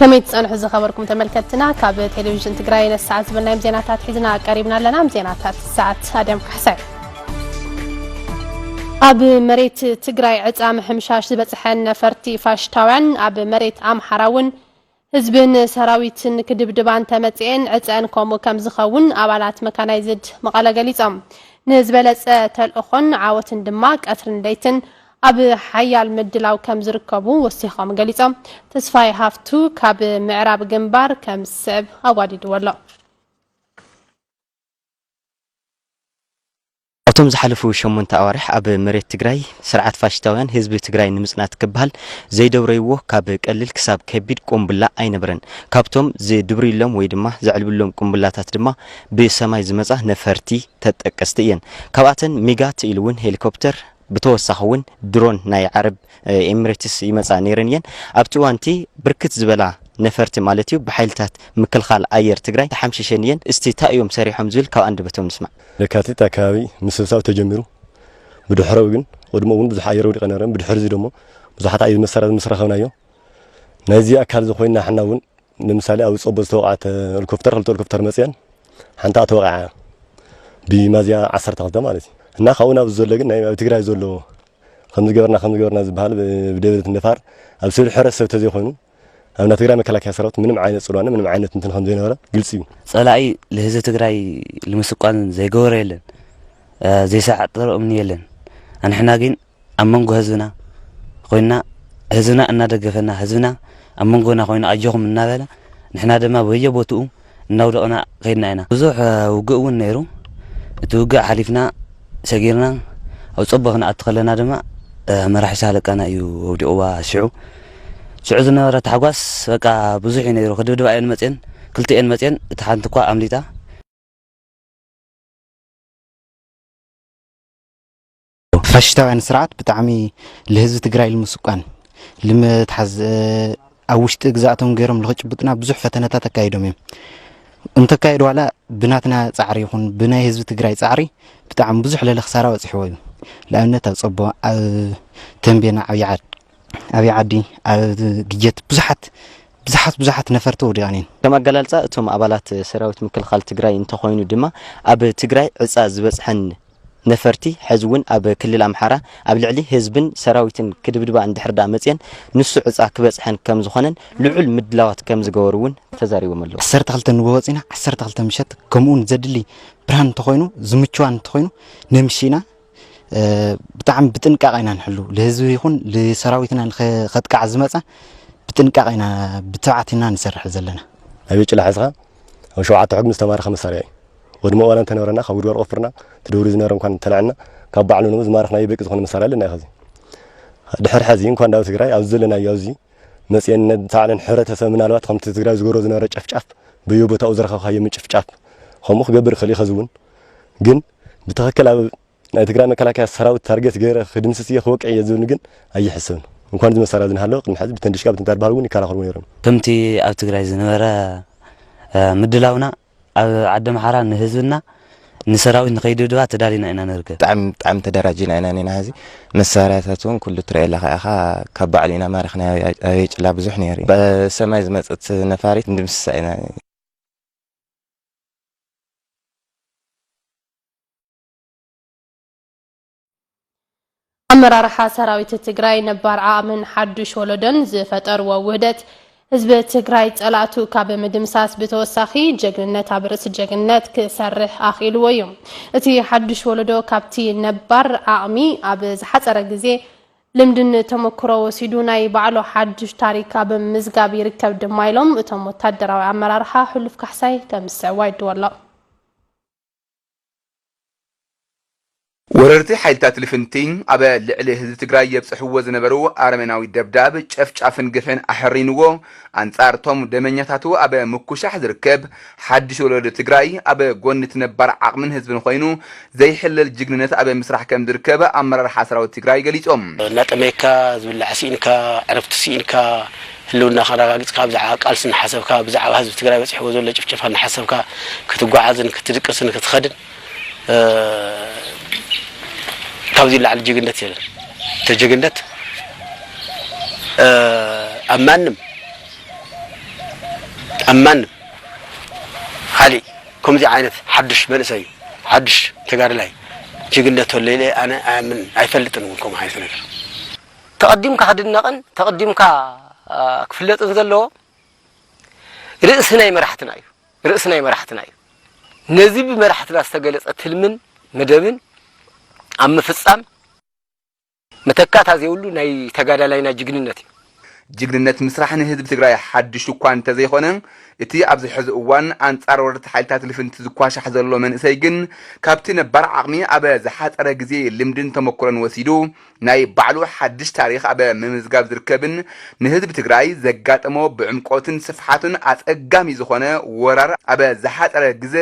ከመይ ትጸንሑ ዝኸበርኩም ተመልከትትና? ካብ ቴሌቪዥን ትግራይ ነሰዓት ዝበልናዮም ዜናታት ሒዝና ቀሪብና ኣለና። ዜናታት ሰዓት ኣድያም ካሕሳይ። ኣብ መሬት ትግራይ ዕፃ ምሕምሻሽ ዝበፅሐን ነፈርቲ ፋሽስታውያን ኣብ መሬት ኣምሓራ እውን ህዝብን ሰራዊትን ክድብድባ እንተመፅኤን ዕፀን ከምኡ ከም ዝኸውን ኣባላት መካናይዝድ መቐለ ገሊፆም። ንዝበለፀ ተልእኾን ዓወትን ድማ ቀትርን ለይትን ኣብ ሓያል ምድላው ከም ዝርከቡ ወሲኾም ገሊጾም። ተስፋይ ሃፍቱ ካብ ምዕራብ ግንባር ከም ዝስዕብ ኣዋዲድዎ ኣሎ። ኣብቶም ዝሓለፉ ሸሞንተ ኣዋርሕ ኣብ መሬት ትግራይ ስርዓት ፋሽስታውያን ህዝቢ ትግራይ ንምጽናት ክበሃል ዘይደብረይዎ ካብ ቀሊል ክሳብ ከቢድ ቁምብላ ኣይነበረን። ካብቶም ዝድብርሎም ወይ ድማ ዘዕልብሎም ቁምብላታት ድማ ብሰማይ ዝመጻ ነፈርቲ ተጠቀስቲ እየን። ካብኣተን ሚጋት ኢሉ እውን ሄሊኮፕተር፣ ብተወሳኺ እውን ድሮን ናይ ዓረብ ኤሚሬትስ ይመጻ ነይረን እየን። ኣብቲ እዋንቲ ብርክት ዝበላ ነፈርቲ ማለት እዩ ብሓይልታት ምክልኻል ኣየር ትግራይ ተሓምሽሸን እየን። እስቲ እንታይ እዮም ሰሪሖም ዝብል ካብ ኣንደበቶም ንስማዕ። ለካቲት ኣካባቢ ምስብሳብ ተጀሚሩ። ብድሕረኡ ግን ቅድሞ እውን ብዙሕ ኣየር ወዲቐ ነረን። ብድሕሪ እዚ ደሞ ብዙሓት ዓይነት መሳርያታት ምስ ረኸብናዮ ናይዚ ኣካል ዝኾይና ሕና እውን ንምሳሌ ኣብ ጸቦ ዝተወቕዐት ሄሊኮፕተር፣ ክልተ ሄሊኮፕተር መጽየን ሓንታ ተወቕዓ ብሚያዝያ ዓሰርተ ክልተ ማለት እዩ። እና ካብኡ ናብ ዘሎ ግን ናይ ኣብ ትግራይ ዘሎ ከምዚ ገበርና ከምዚ ገበርና ዝበሃል ብ-፣ ብደብረት ነፋር ኣብ ስብል ሕብረተሰብ ተዘይኮይኑ ኣብ ናይ ትግራይ መከላከያ ሰራዊት ምንም ዓይነት ጽልዋን ምንም ዓይነት እንትን ከም ዘይነበረ ግልጺ እዩ። ጸላኢ ልህዝቢ ትግራይ ልምስቋን ዘይገበሮ የለን፣ እ፣ ዘይሰዓጠሮ እምኒ የለን። ኣንሕና ግን ኣብ መንጎ ህዝብና ኮይንና፣ ህዝብና እናደገፈና፣ ህዝብና ኣብ መንጎና ኮይኑ ኣጆኹም እናበለ፣ ንሕና ድማ በየቦትኡ እናውደቕና ከይድና ኢና። ብዙሕ፣ እ፣ ውግእ እውን ነይሩ። እቲ ውግእ ሓሊፍና ሰጊርና ኣብ ጸቦ ክንኣቱ ከለና ድማ፣ እ፣ መራሒ ሳህለቃና እዩ ወዲቑዋ ሽዑ። ሽዑ ዝነበረ ታሕጓስ በቃ ብዙሕ እዩ ነይሩ። ክድብድባ እየን መጽየን፣ ክልቲኤን መጽየን፣ እታ ሓንቲ እኳ ኣምሊጣ። ፋሽስታውያን ስርዓት ብጣዕሚ ልህዝቢ ትግራይ ልምስቋን፣ ልምትሓዝ፣ እ፣ ኣብ ውሽጢ ግዛኣቶም ገይሮም ልኽጭብጡና ብዙሕ ፈተነታት ኣካይዶም እዮም። እንተካየዱ ዋላ ብናትና ጻዕሪ ይኹን ብናይ ህዝቢ ትግራይ ጻዕሪ ብጣዕሚ ብዙሕ ለለ ክሳራ በጺሕዎ እዩ። ንኣብነት ኣብ ጸቦ፣ ኣብ ተንቤና፣ ዓብዪ ዓድ-፣ ዓብዪ ዓዲ፣ ኣብ ግጀት ብዙሓት፣ ብዙሓት፣ ብዙሓት ነፈርቲ ወዲቐን እየን። ከም ኣገላልጻ እቶም ኣባላት ሰራዊት ምክልኻል ትግራይ እንተኾይኑ ድማ ኣብ ትግራይ ዕጻ ዝበጽሐን ነፈርቲ ሕዚ እውን ኣብ ክልል ኣምሓራ ኣብ ልዕሊ ህዝብን ሰራዊትን ክድብድባ እንድሕር ደኣ መጽየን ንሱ ዕጻ ክበጽሐን ከም ዝኾነን ልዑል ምድላዋት ከም ዝገበሩ እውን ተዛሪቦም ኣለዉ። ዓሰርተ ክልተ ንግሆ ወጺና ዓሰርተ ክልተ ምሸት ከምኡ እውን ዘድሊ ብርሃን እንተኾይኑ ዝምችዋ እንተኾይኑ ነምሺና፣ እ፣ ብጣዕሚ ብጥንቃቐ ኢና ንሕሉ። ልህዝቢ ይኹን ልሰራዊትና ንኸ-፣ ከጥቃዕ ዝመጻ ብጥንቃቐ ኢና፣ ብትብዓት ኢና ንሰርሕ ዘለና። ኣብ የጭላ ሕዝኻ ኣብ ሸውዓተ ሕጉም ዝተማረኸ መሳርያ እዩ። ወድሞ ዋላ እንተነበረና ካብ ጉድጓድ ቆፍርና ትደውሪ ዝነበረ እንኳን እንተለዐልና ካብ ባዕሉ ንቡ ዝማረኽናዮ በቂ ዝኾነ መሳርያ ኣለና እዩ። ኸዚ ድሕሪ ሕዚ እንኳን ዳብ ትግራይ ኣብዚ ዘለናዮ ኣብዚ መፅኤን ነተዓለን ሕብረተሰብ ምናልባት ከምቲ ትግራይ ዝገብሮ ዝነበረ ጨፍጫፍ በየቦታኡ ዝረኸብካዮ ምጭፍጫፍ ከምኡ ክገብር ይኽእል እዩ። ኸዚ እውን ግን ብትኽክል ኣብ ናይ ትግራይ መከላከያ ሰራዊት ታርጌት ገይረ ክድምስስ እየ ክወቅዕ እየ ዝብል ግን ኣይሕሰብን። እንኳን እዚ መሳርያ ዝንሃለወ ቅድሚ ሕዚ ብተንዲሽካ ብተንታር ባህል እውን ይከላኸልዎ ነይሮም። ከምቲ ኣብ ትግራይ ዝነበረ፣ እ፣ ምድላውና ኣብ ዓዲ ኣምሓራ ንህዝብና ንሰራዊት ንኸይድብድባ ተዳሊና ኢና ንርከብ። ብጣዕሚ፣ ብጣዕሚ ተደራጂና ኢና ኔና። ሕዚ መሳርያታት እውን ኩሉ ትርእየላ ከኣ ኢኻ ካብ ባዕሉ ኢና ማሪኽና። ኣብ የጭላ ብዙሕ ነይሩ እዩ። ብሰማይ ዝመጸት ነፋሪት ንድምስሳ ኢና። ኣመራርሓ ሰራዊት ትግራይ ነባር ዓቕምን ሓዱሽ ወለዶን ዝፈጠርዎ ውህደት ህዝቢ ትግራይ ጸላእቱ ካብ ምድምሳስ ብተወሳኺ ጀግንነት ኣብ ርእሲ ጀግንነት ክሰርሕ ኣኽኢልዎ እዩ። እቲ ሓዱሽ ወለዶ ካብቲ ነባር ዓቕሚ ኣብ ዝሓጸረ ግዜ ልምድን ተመክሮ ወሲዱ ናይ ባዕሉ ሓዱሽ ታሪክ ኣብ ምዝጋብ ይርከብ ድማ ኢሎም እቶም ወታደራዊ ኣመራርሓ። ሕሉፍ ካሕሳይ ከም ዝስዕብ ኣዋዲድዎ ኣሎ። ወረርቲ ሓይልታት ልፍንቲ ኣብ ልዕሊ ህዝቢ ትግራይ የብፅሕዎ ዝነበሩ ኣረሜናዊ ደብዳብ፣ ጨፍጫፍን ግፍዕን ኣሕሪንዎ ኣንፃር እቶም ደመኛታቱ ኣብ ምኩሻሕ ዝርከብ ሓድሽ ወለዶ ትግራይ ኣብ ጎኒ እቲ ነባር ዓቕምን ህዝብን ኮይኑ ዘይሕለል ጅግንነት ኣብ ምስራሕ ከም ዝርከብ ኣመራርሓ ሰራዊት ትግራይ ገሊፆም። እናጠመየካ ዝብላዕ ስኢንካ ዕረፍቲ ስኢንካ ህልውና ከረጋግፅካ ብዛዕባ ቃልሲ እናሓሰብካ ብዛዕባ ህዝቢ ትግራይ በፂሕዎ ዘሎ ጭፍጨፋ እናሓሰብካ ክትጓዓዝን ክትድቅስን ክትኸድን እ፣ ካብዚ ላዕሊ ጅግነት የለን። እቲ ጅግነት፣ እ፣ ኣብ ማንም ኣብ ማንም ካሊእ ከምዚ ዓይነት ሓዱሽ መንእሰይ፣ ሓዱሽ ተጋዳላይ ጅግነት ኣሎ ኢለ ኣነ ኣምን ኣይፈልጥን እውን። ከምኡ ዓይነት ነገር ተቐዲምካ ክድነቕን ተቐዲምካ ክፍለጥን ዘለዎ ርእሲ ናይ መራሕትና እዩ። ርእሲ ናይ መራሕትና እዩ። ነዚ ብመራሕትና ዝተገለጸ ትልምን መደብን ኣብ ምፍጻም መተካእታ ዘይብሉ ናይ ተጋዳላይና ጅግንነት እዩ። ጅግንነት ምስራሕ ንህዝቢ ትግራይ ሓድሽ እኳ እንተዘይኾነ፣ እቲ ኣብዚ ሕዚ እዋን ኣንጻር ወረርቲ ሓይልታት ልፍንቲ ዝኳሻሕ ዘሎ መንእሰይ ግን ካብቲ ነባር ዓቕሚ ኣብ ዝሓጸረ ግዜ ልምድን ተመክሮን ወሲዱ ናይ ባዕሉ ሓድሽ ታሪኽ ኣብ ምምዝጋብ ዝርከብን ንህዝቢ ትግራይ ዘጋጠሞ ብዕምቆትን ስፍሓቱን ኣጸጋሚ ዝኾነ ወራር ኣብ ዝሓጸረ ግዘ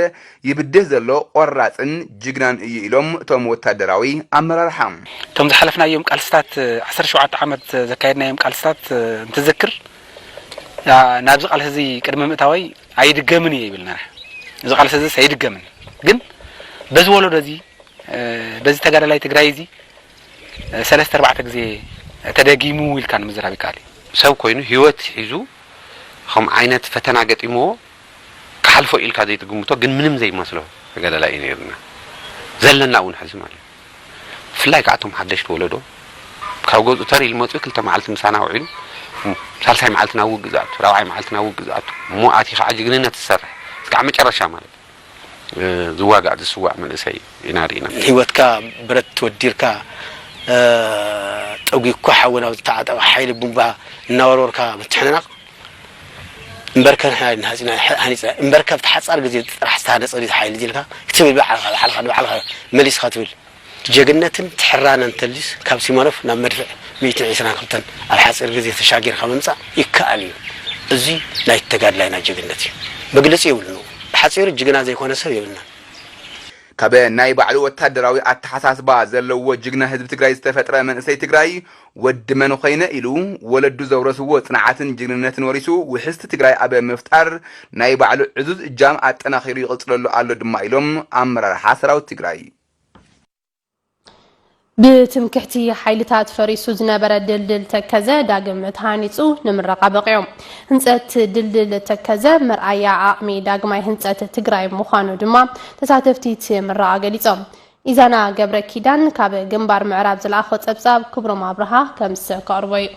ይብድህ ዘሎ ቆራጽን ጅግናን እዩ ኢሎም እቶም ወታደራዊ ኣመራርሓ። እቶም ዝሓለፍናዮም ቃልስታት ዓሰርተ ሸውዓተ ዓመት ዘካየድናዮም ቃልስታት እንትዝክር ናብዚ ቃልሲ እዚ ቅድሚ ምእታወይ ኣይድገምን እየ ይብል ነረ። እዚ ቃልሲ እዚስ ኣይድገምን ግን በዚ ወለዶ እዚ በዚ ተጋዳላይ ትግራይ እዚ ሰለስተ ኣርባዕተ ግዜ ተደጊሙ ኢልካ ንምዝራብ ይከኣል እዩ። ሰብ ኮይኑ ሂወት ሒዙ ከምኡ ዓይነት ፈተና ገጢምዎ ክሓልፎ ኢልካ ዘይትግምቶ ግን ምንም ዘይመስሎ ተጋዳላይ እዩ ነይሩና ዘለና እውን ሕዚ ማለት እዩ። ብፍላይ ከዓ እቶም ሓደሽቲ ወለዶ ካብ ገዝኡ ተር ኢሉ መፅኡ ክልተ መዓልቲ ምሳና ውዒሉ ሳልሳይ መዓልቲ ናብ ውግእ ዝኣቱ ራብዓይ መዓልቲ ናብ ውግእ ዝኣቱ እሞ ኣትዩ ከዓ ጅግንነት ዝሰርሕ እስካዕ መጨረሻ ማለት እዩ። ዝዋጋእ ዝስዋእ መንእሰይ ኢና ርኢና። ህይወትካ ብረት ወዲርካ ጠጒግካ ሓዊ ናብ ዝተዓጠቐ ሓይሊ ቡምባ እናወርወርካ ምትሕንናቕ እምበርከ ንሕና ኢና ሃኒፅና እምበርከ ኣብቲ ሓፃር ግዜ ጥራሕ ዝተሃነፀ ድዩ ሓይሊ ኢልካ ክትብል ባዕልኻ ባዕልኻ ንባዕልኻ መሊስኻ ትብል ጀግነትን ትሕራነን እንተልዩስ ካብ ሲመኖፍ ናብ መድፍዕ ሚእትን ዕስራን ክልተን ኣብ ሓፂር ግዜ ተሻጊርካ ምምፃእ ይከኣል እዩ። እዙይ ናይ ተጋድላይና ጅግነት እዩ። መግለፂ የብሉን። ብሓፂሩ ጅግና ዘይኮነ ሰብ የብልናን። ካብ ናይ ባዕሉ ወታደራዊ ኣተሓሳስባ ዘለዎ ጅግና ህዝቢ ትግራይ ዝተፈጥረ መንእሰይ ትግራይ ወዲ መን ኾይነ ኢሉ ወለዱ ዘውረስዎ ፅንዓትን ጅግንነትን ወሪሱ ውሕስቲ ትግራይ ኣብ ምፍጣር ናይ ባዕሉ ዕዙዝ እጃም ኣጠናኺሩ ይቕፅለሉ ኣሎ ድማ ኢሎም ኣመራርሓ ሰራዊት ትግራይ። ብትምክሕቲ ሓይልታት ፈሪሱ ዝነበረ ድልድል ተከዘ ዳግም ተሃኒፁ ንምረቓ በቒዑ። ህንፀት ድልድል ተከዘ መርኣያ ዓቕሚ ዳግማይ ህንፀት ትግራይ ምዃኑ ድማ ተሳተፍቲ እቲ ምረቓ ገሊፆም። ኢዛና ገብረኪዳን ካብ ግንባር ምዕራብ ዝለኣኾ ፀብፃብ ክብሮም ኣብርሃ ከምስ ከቕርቦ እዩ።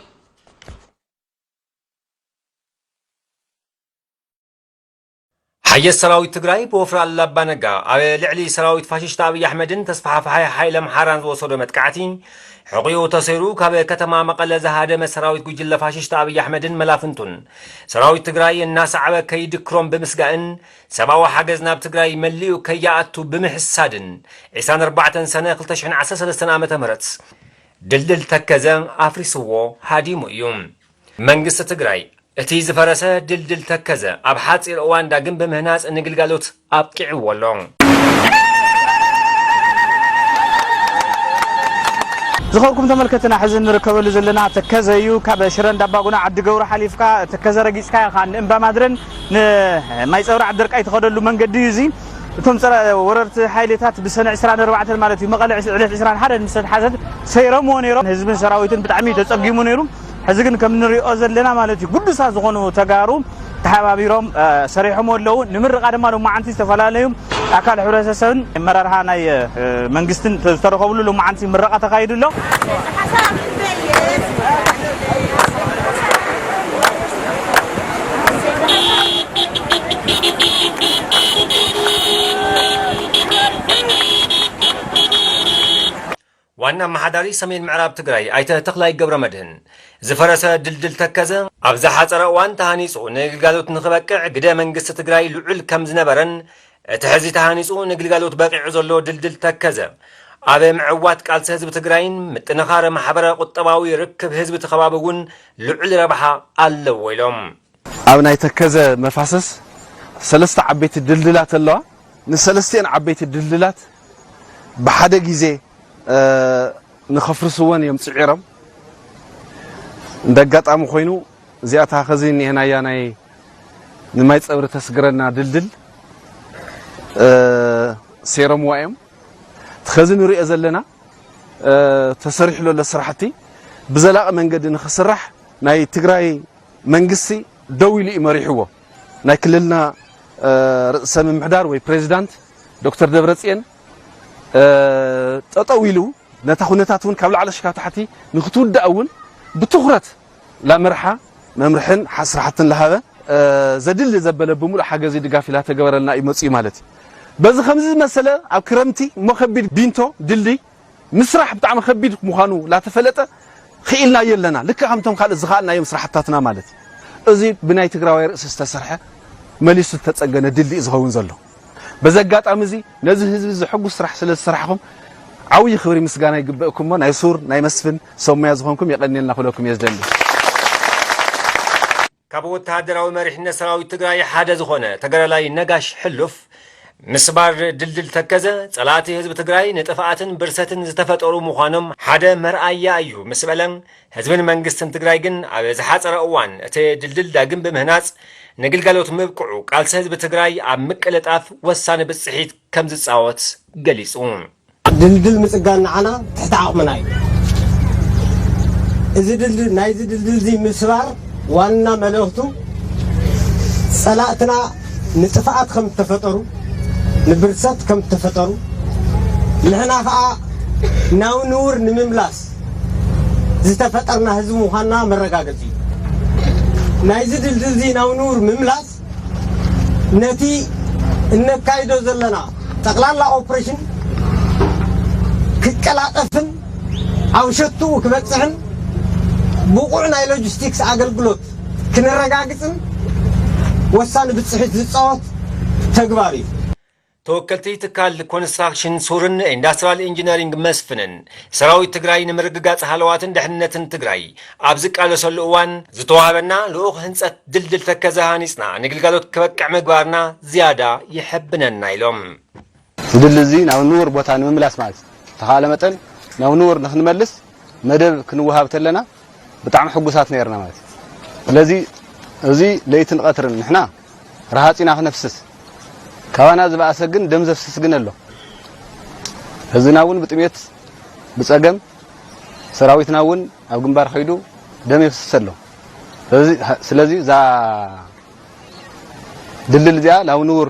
ሓየት ሰራዊት ትግራይ ብወፍሪ ኣሉላ ኣባነጋ ኣብ ልዕሊ ሰራዊት ፋሽስት ኣብይ ኣሕመድን ተስፋሓፋሓይ ሓይለ ኣምሓራን ዝወሰዶ መጥቃዕቲ ሕቑኡ ተሰይሩ ካብ ከተማ መቐለ ዝሃደመ ሰራዊት ጉጅለ ፋሽስት ኣብይ ኣሕመድን መላፍንቱን ሰራዊት ትግራይ እናሰዓበ ከይድክሮም ብምስጋእን ሰብኣዊ ሓገዝ ናብ ትግራይ መሊኡ ከይኣቱ ብምሕሳድን ዕስራን ኣርባዕተን ሰነ ክልተ ሽሕን ዓሰርተ ሰለስተን ዓመተ ምህረት ድልድል ተከዘ ኣፍሪስዎ ሃዲሙ እዩ። መንግስቲ ትግራይ እቲ ዝፈረሰ ድልድል ተከዘ ኣብ ሓፂር እዋን ዳግም ብምህናፅ ንግልጋሎት ኣብቂዕዎ ኣሎ። ዝኸብኩም ተመልከትና ሕዚ ንርከበሉ ዘለና ተከዘ እዩ። ካብ ሽረ እንዳባጉና ዓዲ ገብሩ ሓሊፍካ ተከዘ ረጊፅካ ኢኻ ንእምባ ማድረን ንማይ ፀብራ ዓዲ ደርቃይ ትኸደሉ መንገዲ እዩ እዚ። እቶም ፀረ ወረርቲ ሓይልታት ብሰነ ዕስራን ኣርባዕተን ማለት እዩ መቐለ ዕለት ዕስራን ሓደን ምስ ተትሓዘት ሰይሮምዎ ነይሮም። ህዝብን ሰራዊትን ብጣዕሚ ተፀጊሙ ነይሩ። ሕዚ ግን ከም ንሪኦ ዘለና ማለት እዩ ግዱሳት ዝኾኑ ተጋሩ ተሓባቢሮም ሰሪሖም ኣለዉ። ንምርቓ ድማ ሎማዓንቲ ዝተፈላለዩ ኣካል ሕብረተሰብን ኣመራርሓ ናይ መንግስትን ዝተረኸብሉ ሎማዓንቲ ምረቓ ተኻይዱ ኣሎ። ዋና ኣመሓዳሪ ሰሜን ምዕራብ ትግራይ ኣይተ ተኽላይ ገብረመድህን ዝፈረሰ ድልድል ተከዘ ኣብ ዝሓፀረ እዋን ተሃኒፁ ንግልጋሎት ንክበቅዕ ግደ መንግስቲ ትግራይ ልዑል ከም ዝነበረን እቲ ሕዚ ተሃኒፁ ንግልጋሎት በቂዑ ዘሎ ድልድል ተከዘ ኣብ ምዕዋት ቃልሲ ህዝቢ ትግራይን ምጥንኻር ማሕበረ ቁጠባዊ ርክብ ህዝቢ እቲ ከባቢ እውን ልዑል ረብሓ ኣለዎ ኢሎም። ኣብ ናይ ተከዘ መፋሰስ ሰለስተ ዓበይቲ ድልድላት ኣለዋ። ንሰለስቲኤን ዓበይቲ ድልድላት ብሓደ ግዜ ንኸፍርስወን እዮም ፅዒሮም። እንደ ኣጋጣሚ ኮይኑ እዚኣ እታ ኸዚ እኒሀናያ ናይ ንማይ ፀብሪ ተስግረና ድልድል ሰይሮምዋ እዮም። እቲ ኸዚ ንሪኦ ዘለና ተሰሪሑ ለሎ ስራሕቲ ብዘላቒ መንገዲ ንኽስራሕ ናይ ትግራይ መንግስቲ ደው ኢሉ እዩ መሪሕዎ። ናይ ክልልና ርእሰ ምምሕዳር ወይ ፕሬዚዳንት ዶክተር ደብረፅየን ጠጠው ኢሉ ነታ ኩነታት እውን ካብ ላዕሊ ካብ ታሕቲ ንክትውዳእ እውን ብትኹረት ላመርሓ መምርሕን ሓስራሕትን ለሃበ ዘድሊ ዘበለ ብምሉእ ሓገዚ ድጋፍ ኢላ ተገበረልና እዩ መፅኡ ማለት እዩ። በዚ ከምዚ ዝመሰለ ኣብ ክረምቲ እሞ ከቢድ ቢንቶ ድልድይ ምስራሕ ብጣዕሚ ከቢድ ምዃኑ ላተፈለጠ ክኢልና የለና ልክዕ ከምቶም ካልእ ዝኸኣልናዮም ስራሕታትና ማለት እዩ። እዚ ብናይ ትግራዋይ ርእሲ ዝተሰርሐ መሊሱ ዝተፀገነ ድልድይ ዝኸውን ዘሎ። በዚ ኣጋጣሚ እዚ ነዚ ህዝቢ እዚ ሕጉስ ስራሕ ስለ ዝሰራሕኹም ዓብዪ ክብሪ ምስጋና ይግበእኩሞ ናይ ሱር ናይ መስፍን ሰብ ሞያ ዝኾንኩም የቐንየልና ክብለኩም እየ ዝደሊ። ካብ ወተሃደራዊ መሪሕነት ሰራዊት ትግራይ ሓደ ዝኾነ ተጋዳላይ ነጋሽ ሕሉፍ ምስባር ድልድል ተከዘ ጸላእቲ ህዝቢ ትግራይ ንጥፍኣትን ብርሰትን ዝተፈጠሩ ምዃኖም ሓደ መርኣያ እዩ ምስ በለ፣ ህዝብን መንግስትን ትግራይ ግን ኣብ ዝሓፀረ እዋን እቲ ድልድል ዳግም ብምህናፅ ንግልጋሎት ምብቅዑ ቃልሲ ህዝቢ ትግራይ ኣብ ምቅልጣፍ ወሳኒ ብፅሒት ከም ዝፃወት ገሊፁ። ድልድል ምፅጋን ንዓና ትሕቲ ዓቕምና እዩ። እዚ ድልድል ናይዚ ድልድል እዚ ምስባር ዋና መልእኽቱ ፀላእትና ንጥፍኣት ከም እተፈጠሩ ንብርሰት ከም እተፈጠሩ ንሕና ከዓ ናብ ንውር ንምምላስ ዝተፈጠርና ህዝቢ ምዃንና መረጋገፂ እዩ። ናይዚ ድልድል እዚ ናብ ንውር ምምላስ ነቲ እነካይዶ ዘለና ጠቕላላ ኦፕሬሽን ክቀላጠፍን ኣብ ሸትኡ ክበፅሕን ብቑዕ ናይ ሎጂስቲክስ ኣገልግሎት ክነረጋግፅን ወሳኒ ብፅሒት ዝፃወት ተግባር እዩ። ተወከልቲ ትካል ኮንስትራክሽን ሱርን ኢንዳስትራል ኢንጂነሪንግ መስፍንን ሰራዊት ትግራይ ንምርግጋፅ ሃለዋትን ድሕንነትን ትግራይ ኣብ ዝቃለሰሉ እዋን ዝተዋህበና ልኡኽ ህንፀት ድልድል ተከዘ ሃኒፅና ንግልጋሎት ክበቅዕ ምግባርና ዝያዳ ይሕብነና ኢሎም። ድልድል እዚ ናብ ንቡር ቦታ ንምምላስ ማለት እዩ። ተኻለ መጠን ናብ ንቡር ንክንመልስ መደብ ክንወሃብ ተለና ብጣዕሚ ሕጉሳት ነይርና ማለት እዩ። ስለዚ እዚ ለይትን ቀትርን ንሕና ረሃፂና ክነፍስስ ካባና ዝበኣሰ ግን ደም ዘፍስስ ግን ኣሎ። ህዝብና እውን ብጥሜት ብፀገም ሰራዊትና እውን ኣብ ግንባር ከይዱ ደም የፍስስ ኣሎ። ስለዚ እዛ ድልድል እዚኣ ናብ ንቡር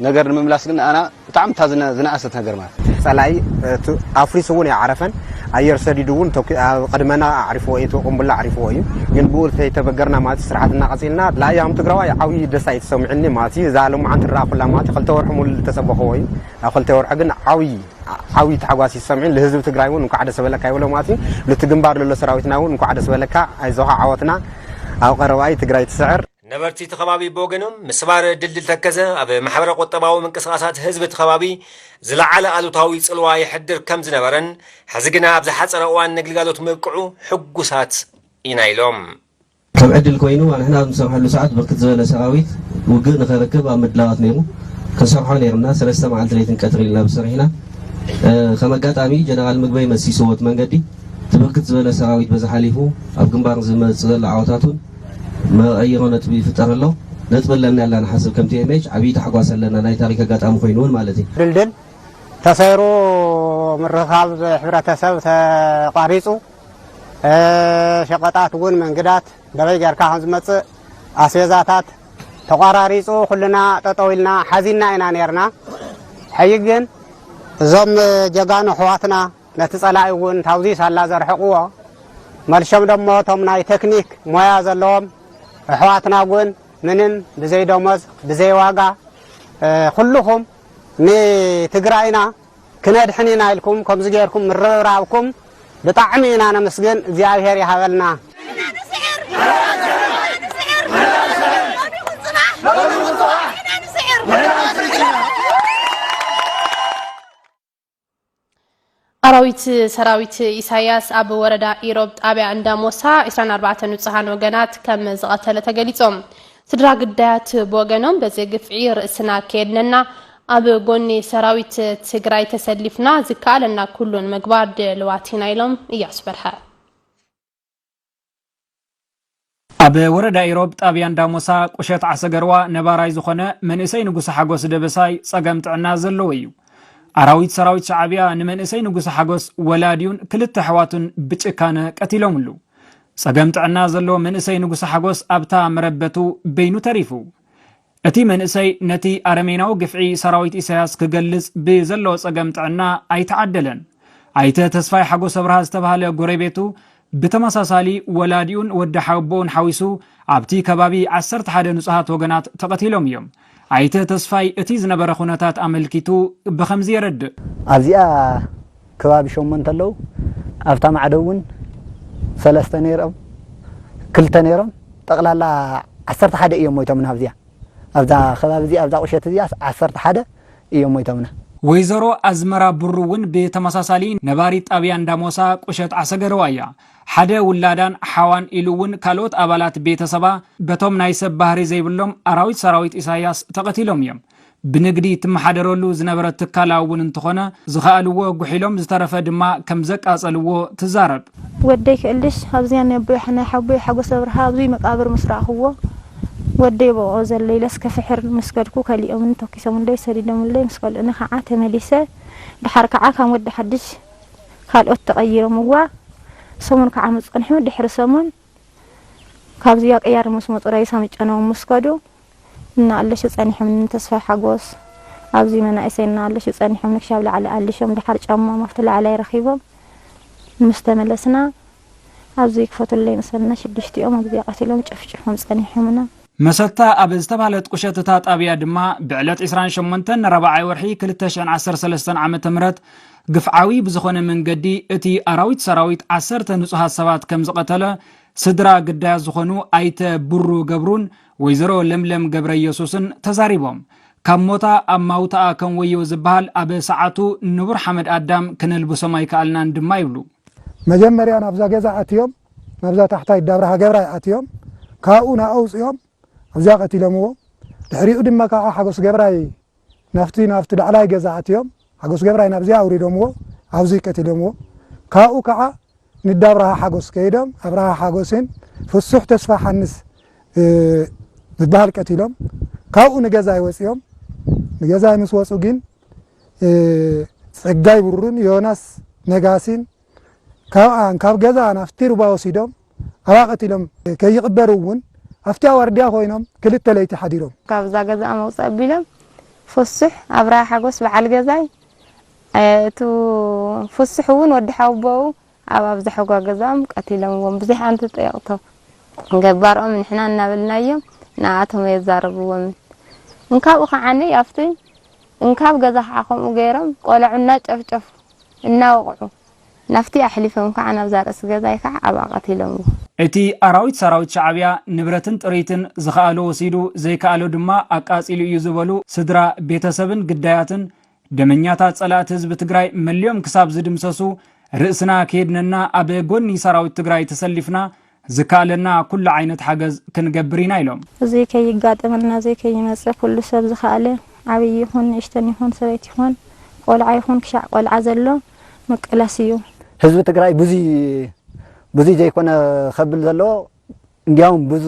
ነገር ንምምላስ ግን ንኣና ብጣዕሚ እታ ዝነ- ዝነኣሰት ነገር ማለት እዩ። ፀላኢ እቲ ኣፍሪሱ እውን ኣይዓረፈን ኣየር ሰዲዱ እውን ተኩ- ኣብ ቅድመና ኣዕሪፍዎ እዩ እቲ ቁምቡላ ኣዕሪፍዎ እዩ ግን ብኡ ተይተበገርና ማለት እዩ ስርዓትና ቀፂልና ላያም ትግራዋይ ዓብዪ ደስታ እዩ ተሰሚዑኒ ማለት እዩ እዛ ልምዓንቲ ርኣ ኩላ ማለት እዩ ክልተ ወርሒ ሙሉ ዝተፀበኽዎ እዩ ኣብ ክልተ ወርሒ ግን ዓብዪ ዓብዪ ታሕጓስ እዩ ተሰሚዑኒ ንህዝቢ ትግራይ እውን እንኳዕ ደስ በለካ ይብሎ ማለት እዩ ሉቲ ግንባር ለሎ ሰራዊትና እውን እንኳዕ ደስ በለካ ኣይዞኻ ዓወትና ኣብ ቀረባ እዩ ትግራይ ትስዕር ነበርቲ እቲ ከባቢ ብወገኖም፣ ምስባር ድልድል ተከዘ ኣብ ማሕበረ-ቁጠባዊ ምንቅስቓሳት ህዝቢ እቲ ከባቢ ዝለዓለ ኣሉታዊ ጽልዋ የሕድር ከም ዝነበረን፣ ሕዚ ግና ኣብ ዝሓጸረ እዋን ንግልጋሎት ምብቅዑ ሕጉሳት ኢና ኢሎም። ከም ዕድል ኮይኑ፣ ንሕና ኣብ ንሰርሐሉ ሰዓት ብርክት ዝበለ ሰራዊት ውግእ ንኸርክብ ኣብ ምድላዋት ነይሩ። ክንሰርሖ ነይሩና፣ ሰለስተ መዓልቲ ለይትን ቀትርን ኢልና ብሰሪሕና። ከም ኣጋጣሚ ጀነራል ምግበይ መሲስዎ እቲ መንገዲ፣ እቲ ብርክት ዝበለ ሰራዊት በዚ ሓሊፉ ኣብ ግንባር ዝመፅእ ዘሎ ዓወታት እውን መቐይሮ ነጥቢ ይፍጠር ኣሎ። ነጥቢ ኣለና ኢልና ንሓስብ ከም ቲ ኤም ኤች ዓብዪ ታሕጓስ ኣለና፣ ናይ ታሪክ ኣጋጣሚ ኮይኑ እውን ማለት እዩ። ድልድል ተሰይሩ ምርኻብ ሕብረተሰብ ተቋሪፁ፣ ሸቐጣት እውን መንግዳት በበይ ጌርካ ከም ዝመፅእ ኣስቤዛታት ተቋራሪፁ ኩልና ጠጠው ኢልና ሓዚንና ኢና ነይርና። ሕጂ ግን እዞም ጀጋኑ ኣሕዋትና ነቲ ጸላኢ እውን ታውዚ ሳላ ዘርሕቕዎ፣ መልሾም ደሞ እቶም ናይ ተክኒክ ሞያ ዘለዎም ኣሕዋትና እውን ምንም ብዘይ ደሞዝ ብዘይ ዋጋ ኩልኹም ንትግራይና ክነድሕን ኢና ኢልኩም ከምዚ ጌርኩም ምርብራብኩም ብጣዕሚ ኢና ነመስግን። እግዚኣብሄር ይሃበልና። ኣራዊት ሰራዊት ኢሳያስ ኣብ ወረዳ ኢሮብ ጣብያ እንዳሞሳ ዕስራን ኣርባዕተን ንጹሃን ወገናት ከም ዝቐተለ ተገሊጾም። ስድራ ግዳያት ብወገኖም በዚ ግፍዒ ርእስና ከየድነና ኣብ ጎኒ ሰራዊት ትግራይ ተሰሊፍና ዝከኣለና ኩሉ ንምግባር ድልዋት ኢና ኢሎም። እያሱ በርሀ። ኣብ ወረዳ ኢሮብ ጣብያ እንዳሞሳ ቁሸት ዓሰገርዋ ነባራይ ዝኾነ መንእሰይ ንጉሰ ሓጎስ ደበሳይ ጸገም ጥዕና ዘለዎ እዩ። ኣራዊት ሰራዊት ሻዕብያ ንመንእሰይ ንጉሰ ሓጎስ ወላዲኡን ክልተ ኣሕዋቱን ብጭካነ ቀቲሎምሉ። ጸገም ጥዕና ዘለዎ መንእሰይ ንጉሰ ሓጎስ ኣብታ መረበቱ በይኑ ተሪፉ። እቲ መንእሰይ ነቲ ኣረሜናዊ ግፍዒ ሰራዊት ኢሳያስ ክገልጽ ብዘለዎ ጸገም ጥዕና ኣይተዓደለን። ኣይተ ተስፋይ ሓጎስ ኣብርሃ ዝተባህለ ጎረቤቱ ብተመሳሳሊ ወላዲኡን ወዲ ሓቦኡን ሓዊሱ ኣብቲ ከባቢ ዓሰርተ ሓደ ንጹሃት ወገናት ተቐቲሎም እዮም። ኣይተ ተስፋይ እቲ ዝነበረ ኩነታት ኣመልኪቱ ብኸምዚ የረድእ። ኣብዚኣ ከባቢ ሸሞንተ ኣለዉ። ኣብታ ማዕዶ እውን ሰለስተ ነይሮም፣ ክልተ ነይሮም። ጠቕላላ ዓሰርተ ሓደ እዮም ሞይቶም ናብዚኣ። ኣብዛ ከባቢ እዚኣ፣ ኣብዛ ቁሸት እዚኣ ዓሰርተ ሓደ እዮም ሞይቶምና። ወይዘሮ ኣዝመራ ብሩ እውን ብተመሳሳሊ ነባሪት ጣብያ እንዳሞሳ ቁሸት ዓሰገረዋ እያ። ሓደ ውላዳን ሓዋን ኢሉ እውን ካልኦት ኣባላት ቤተሰባ በቶም ናይ ሰብ ባህሪ ዘይብሎም ኣራዊት ሰራዊት ኢሳያስ ተቐቲሎም እዮም። ብንግዲ ትመሓደረሉ ዝነበረት ትካላ እውን እንተኾነ ዝኸኣልዎ ጉሒሎም ዝተረፈ ድማ ከም ዘቃጸልዎ ትዛረብ። ወደይ ክእልሽ ኣብዚያ ናይ ኣቦይ ናይ ሓቦይ ሓጎስ ኣብርሃ ኣብዚ መቃብር ምስ ረኣኽዎ ወደይ ብኦ ዘሎ ኢለስ ክፍሕር ምስ ከድኩ ከሊኦምኒ ተኪሶምለይ ሰዲዶምለይ ምስ ከልኡኒ ከዓ ተመሊሰ ድሓር ከዓ ከም ወዲ ሓድሽ ካልኦት ተቐይሮምዋ ሰሙን ከዓ ምስ ጸንሑ ድሕሪ ሰሙን ካብዚያ ቅያር ምስ መጹ ራይሳ ምጨነዎም ምስ ከዱ እናኣለሹ ጸኒሖም ንተስፋይ ሓጎስ ኣብዚ መናእሰይ እናኣለሹ ጸኒሖም ንክሻብ ላዕሊ ኣልሾም ድሓር ጫማኦም ኣብቲ ላዕላይ ረኺቦም ምስ ተመለስና ኣብዚ ክፈቱለይ መሰልና ሽዱሽቲኦም ኣብዚኣ ቀቲሎም ጨፍጭፎም ጸኒሖምና። መሰታ ኣብ ዝተባህለት ቁሸት እታ ጣብያ ድማ ብዕለት ዕስራን ሸሞንተን ንራብዓይ ወርሒ ክልተ ሽሕን ዓሰርተ ሰለስተን ዓመተ ምህረት ግፍዓዊ ብዝኾነ መንገዲ እቲ ኣራዊት ሰራዊት ዓሰርተ ንጹሃት ሰባት ከም ዝቐተለ ስድራ ግዳያት ዝኾኑ ኣይተ ብሩ ገብሩን ወይዘሮ ለምለም ገብረየሱስን ተዛሪቦም። ካብ ሞታ ኣብ ማውታኣ ከም ወዮ ዝበሃል ኣብ ሰዓቱ ንቡር ሓመድ ኣዳም ክነልብሶም ኣይከኣልናን ድማ ይብሉ። መጀመርያ ናብዛ ገዛ ኣትዮም ናብዛ ታሕታይ ዳብርሃ ገብራይ ኣትዮም ካብኡ ንኣውፅኦም ኣብዚኣ ቀቲሎምዎ። ድሕሪኡ ድማ ከዓ ሓጎስ ገብራይ ናብቲ ናብቲ ዳዕላይ ገዛ ኣትዮም ሓጎስ ገብራይ ናብዚኣ ኣውሪዶምዎ ኣብዚ ቀቲሎምዎ። ካብኡ ከዓ ንዳ ኣብርሃ ሓጎስ ከይዶም ኣብርሃ ሓጎስን ፍሱሕ ተስፋ ሓንስ ዝበሃል ቀቲሎም ካብኡ ንገዛይ ወፂኦም። ንገዛይ ምስ ወፁ ግን ፀጋይ ብሩን ዮናስ ነጋሲን ካብኣን ካብ ገዛ ናብቲ ሩባ ወሲዶም ኣብኣ ቀቲሎም ከይቕበሩ እውን ኣብቲ ኣዋርድያ ኮይኖም ክልተ ለይቲ ሓዲሮም። ካብዛ ገዛ መውፅእ ኣቢሎም ፍሱሕ ኣብርሃ ሓጎስ በዓል ገዛይ እቱ ፍሱሕ እውን ወዲ ሓውቦኡ ኣብ ኣብዝሐ ጓ ገዛኦም ቀቲሎምዎም ብዙሕ ኣንቲ ጠየቕቶ ገባርኦም ንሕና እናበልናዮም ንኣቶም ኣየዛረብዎምን እንካብኡ ከዓነይ ኣብቲ እንካብ ገዛ ከዓ ከምኡ ገይሮም ቆለዑ እናጨፍጨፉ እናወቕዑ ናብቲ ኣሕሊፎም ከዓ ናብዛ ርእሲ ገዛይ ከዓ ኣብኣ ቀቲሎምዎ። እቲ ኣራዊት ሰራዊት ሻዕብያ ንብረትን ጥሪትን ዝኸኣሎ ወሲዱ ዘይከኣሎ ድማ ኣቃፂሉ እዩ ዝበሉ ስድራ ቤተሰብን ግዳያትን ደመኛታት ጸላእቲ ህዝቢ ትግራይ መሊኦም ክሳብ ዝድምሰሱ ርእስና ከየድነና ኣብ ጎኒ ሰራዊት ትግራይ ተሰሊፍና ዝከኣለና ኩሉ ዓይነት ሓገዝ ክንገብር ኢና ኢሎም። እዚ ከይጋጠመና ዘይከይመፀ ኩሉ ሰብ ዝኸኣለ ዓብይ ይኹን ንእሽተን ይኹን ሰበይቲ ይኹን ቆልዓ ይኹን ክሻዕ ቆልዓ ዘሎ ምቅላስ እዩ። ህዝቢ ትግራይ ብዙይ ብዙይ ዘይኮነ ከብል ዘለዎ እንዲያውም ብዙ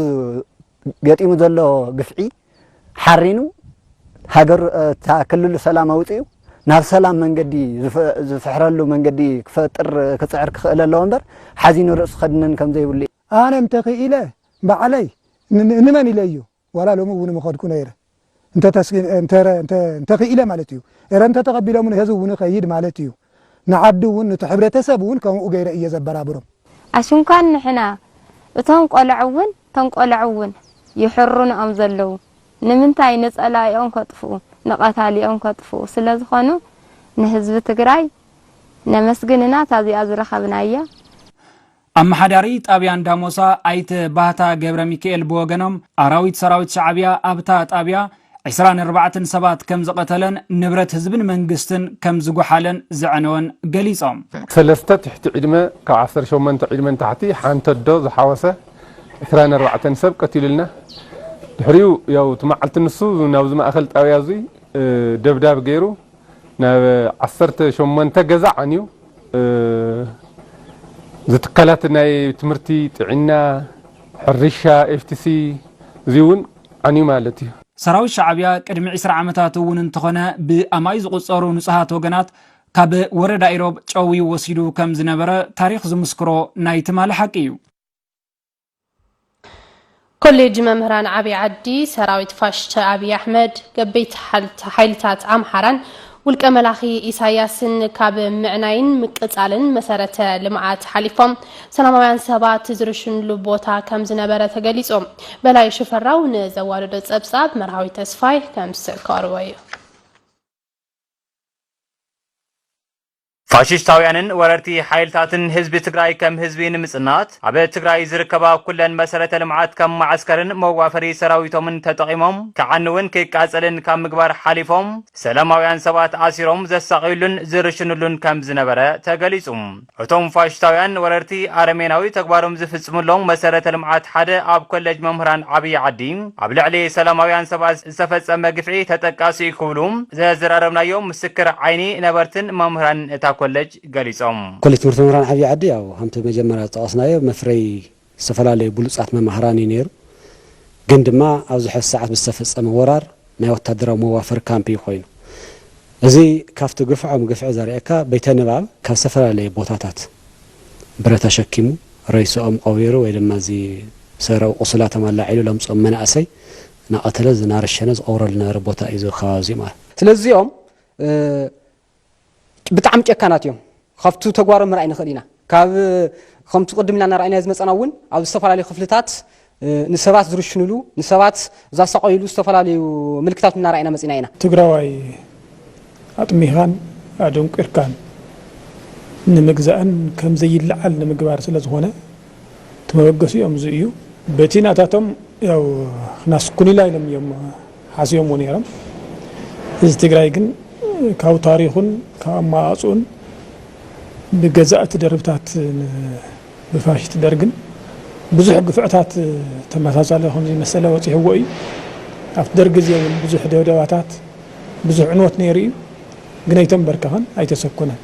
ገጢሙ ዘሎ ግፍዒ ሓሪኑ ሃገር እታ ክልሉ ሰላም ኣውፂኡ ናብ ሰላም መንገዲ ዝፍሕረሉ መንገዲ ክፈጥር ክፅዕር ክኽእል ኣለዎ እምበር ሓዚኑ ርእሱ ከድነን ከም ዘይብሉ እዩ። ኣነ እንተኽኢለ ባዕለይ ንመን ኢለ እዩ ዋላ ሎሚ እውን ምኸድኩ ነይረ እንተተኽኢለ ማለት እዩ። ኤረ እንተተቐቢሎምኒ ህዝቢ እውን ይኸይድ ማለት እዩ። ንዓዲ እውን ንቲ ሕብረተሰብ እውን ከምኡ ገይረ እየ ዘበራብሮም። ኣሽንኳን ንሕና እቶም ቆልዑ እውን እቶም ቆልዑ እውን ይሕርኑኦም ዘለዉ ንምንታይ ንፀላኢኦም ከጥፍኡ ንቐታሊኦም ከጥፍኡ ስለ ዝኾኑ ንህዝቢ ትግራይ ነመስግን ኢና እታ እዚኣ ዝረኸብናያ። ኣመሓዳሪ ጣብያ እንዳሞሳ ኣይተ ባህታ ገብረ ሚካኤል ብወገኖም ኣራዊት ሰራዊት ሻዕብያ ኣብታ ጣብያ ዕስራን ኣርባዕተን ሰባት ከም ዝቐተለን ንብረት ህዝብን መንግስትን ከም ዝጎሓለን ዘዕነወን ገሊፆም። ሰለስተ ትሕቲ ዕድመ ካብ ዓሰርተ ሸሞንተ ዕድመ ንታሕቲ ሓንቲ ኣዶ ዝሓወሰ ዕስራን ኣርባዕተን ሰብ ቀቲሉልና። ድሕሪኡ ያው እቲ መዓልቲ ንሱ ናብዚ ማእኸል ጣብያ እዙይ ደብዳብ ገይሩ ናብ ዓሰርተ ሸሞንተ ገዛ ዓንዩ ዝትካላት ናይ ትምህርቲ፣ ጥዕና፣ ሕርሻ፣ ኤፍቲሲ እዚ እውን ዓንዩ ማለት እዩ። ሰራዊት ሻዕብያ ቅድሚ ዕስራ ዓመታት እውን እንተኾነ ብኣማይ ዝቑጸሩ ንጹሃት ወገናት ካብ ወረዳ ኢሮብ ጨውዩ ወሲዱ ከም ዝነበረ ታሪኽ ዝምስክሮ ናይ ትማሊ ሓቂ እዩ። ኮሌጅ መምህራን ዓብዪ ዓዲ ሰራዊት ፋሽስት ኣብይ ኣሕመድ፣ ገበይቲ ሓይልታት ኣምሓራን ውልቀ መላኺ ኢሳያስን ካብ ምዕናይን ምቅጻልን መሰረተ ልምዓት ሓሊፎም ሰላማውያን ሰባት ዝርሽንሉ ቦታ ከም ዝነበረ ተገሊጹ። በላይ ሽፈራው ንዘዋደዶ ጸብጻብ መርሃዊ ተስፋይ ከም ዝስዕብ ከቕርቦ እዩ። ፋሽስታውያንን ወረርቲ ሓይልታትን ህዝቢ ትግራይ ከም ህዝቢ ንምጽናት ኣብ ትግራይ ዝርከባ ኩለን መሰረተ ልምዓት ከም መዓስከርን መዋፈሪ ሰራዊቶምን ተጠቒሞም ክዓንውን ክቃጸልን ካብ ምግባር ሓሊፎም ሰላማውያን ሰባት ኣሲሮም ዘሳቕዩሉን ዝርሽኑሉን ከም ዝነበረ ተገሊጹ። እቶም ፋሽስታውያን ወረርቲ ኣረሜናዊ ተግባሮም ዝፍጽምሎም መሰረተ ልምዓት ሓደ ኣብ ኮሌጅ መምህራን ዓብዪ ዓዲ ኣብ ልዕሊ ሰላማውያን ሰባት ዝተፈጸመ ግፍዒ ተጠቃሲ እዩ ክብሉ ዘዘራረብናዮም ምስክር ዓይኒ ነበርትን መምህራንን እታ ኮሌጅ ገሊጾም። ኮሌጅ ትምህርቲ መምህራን ዓብዪ ዓዲ ያው ከምቲ መጀመርያ ዝጠቐስናዮ መፍረይ ዝተፈላለዩ ብሉጻት መማህራን እዩ ነይሩ። ግን ድማ ኣብዚ ሕዚ ሰዓት ብዝተፈጸመ ወራር ናይ ወታደራዊ መዋፈሪ ካምፕ እዩ ኮይኑ። እዚ ካብቲ ግፍዖም ግፍዒ ዘርእየካ ቤተ ንባብ ካብ ዝተፈላለየ ቦታታት ብረት ኣሸኪሙ ሬስኦም ቀቢሩ ወይ ድማ እዚ ሰረው ቁስላቶም ኣላዒሉ ለምፅኦም መናእሰይ እናቐተለ እናረሸነ ዝቐብረሉ ዝነበረ ቦታ እዩ እዚ ከባቢ እዚ ማለት። ስለዚኦም ብጣዕሚ ጨካናት እዮም። ካብቲ ተግባሮም ምርኣይ ንኽእል ኢና። ካብ ከምቲ ቅድም ኢልና እናረኣይና ዝመፀና እውን ኣብ ዝተፈላለዩ ክፍልታት ንሰባት ዝርሽንሉ ንሰባት ዛሳቆይሉ ዝተፈላለዩ ምልክታት እናረኣይና መፂና ኢና። ትግራዋይ ኣጥሚኻን ኣደንቂርካን ንምግዛእን ከም ዘይለዓል ንምግባር ስለ ዝኾነ እቲ መበገሲኦም እዚ እዩ። በቲ ናታቶም ያው ናስኩኒላ ኢሎም እዮም ሓስዮምዎ ነይሮም። እዚ ትግራይ ግን ካብ ታሪኹን ካብ ኣመዓፅኡን ብገዛእቲ ደርብታት ብፋሽስት ደርግን ብዙሕ ግፍዕታት ተመሳሳሊ ከም ዝመሰለ በፂሕዎ እዩ። ኣብቲ ደርጊ ግዜ እውን ብዙሕ ደብደባታት ብዙሕ ዕንወት ነይሩ እዩ። ግን ኣይተንበርከኸን ኣይተሰኮነን።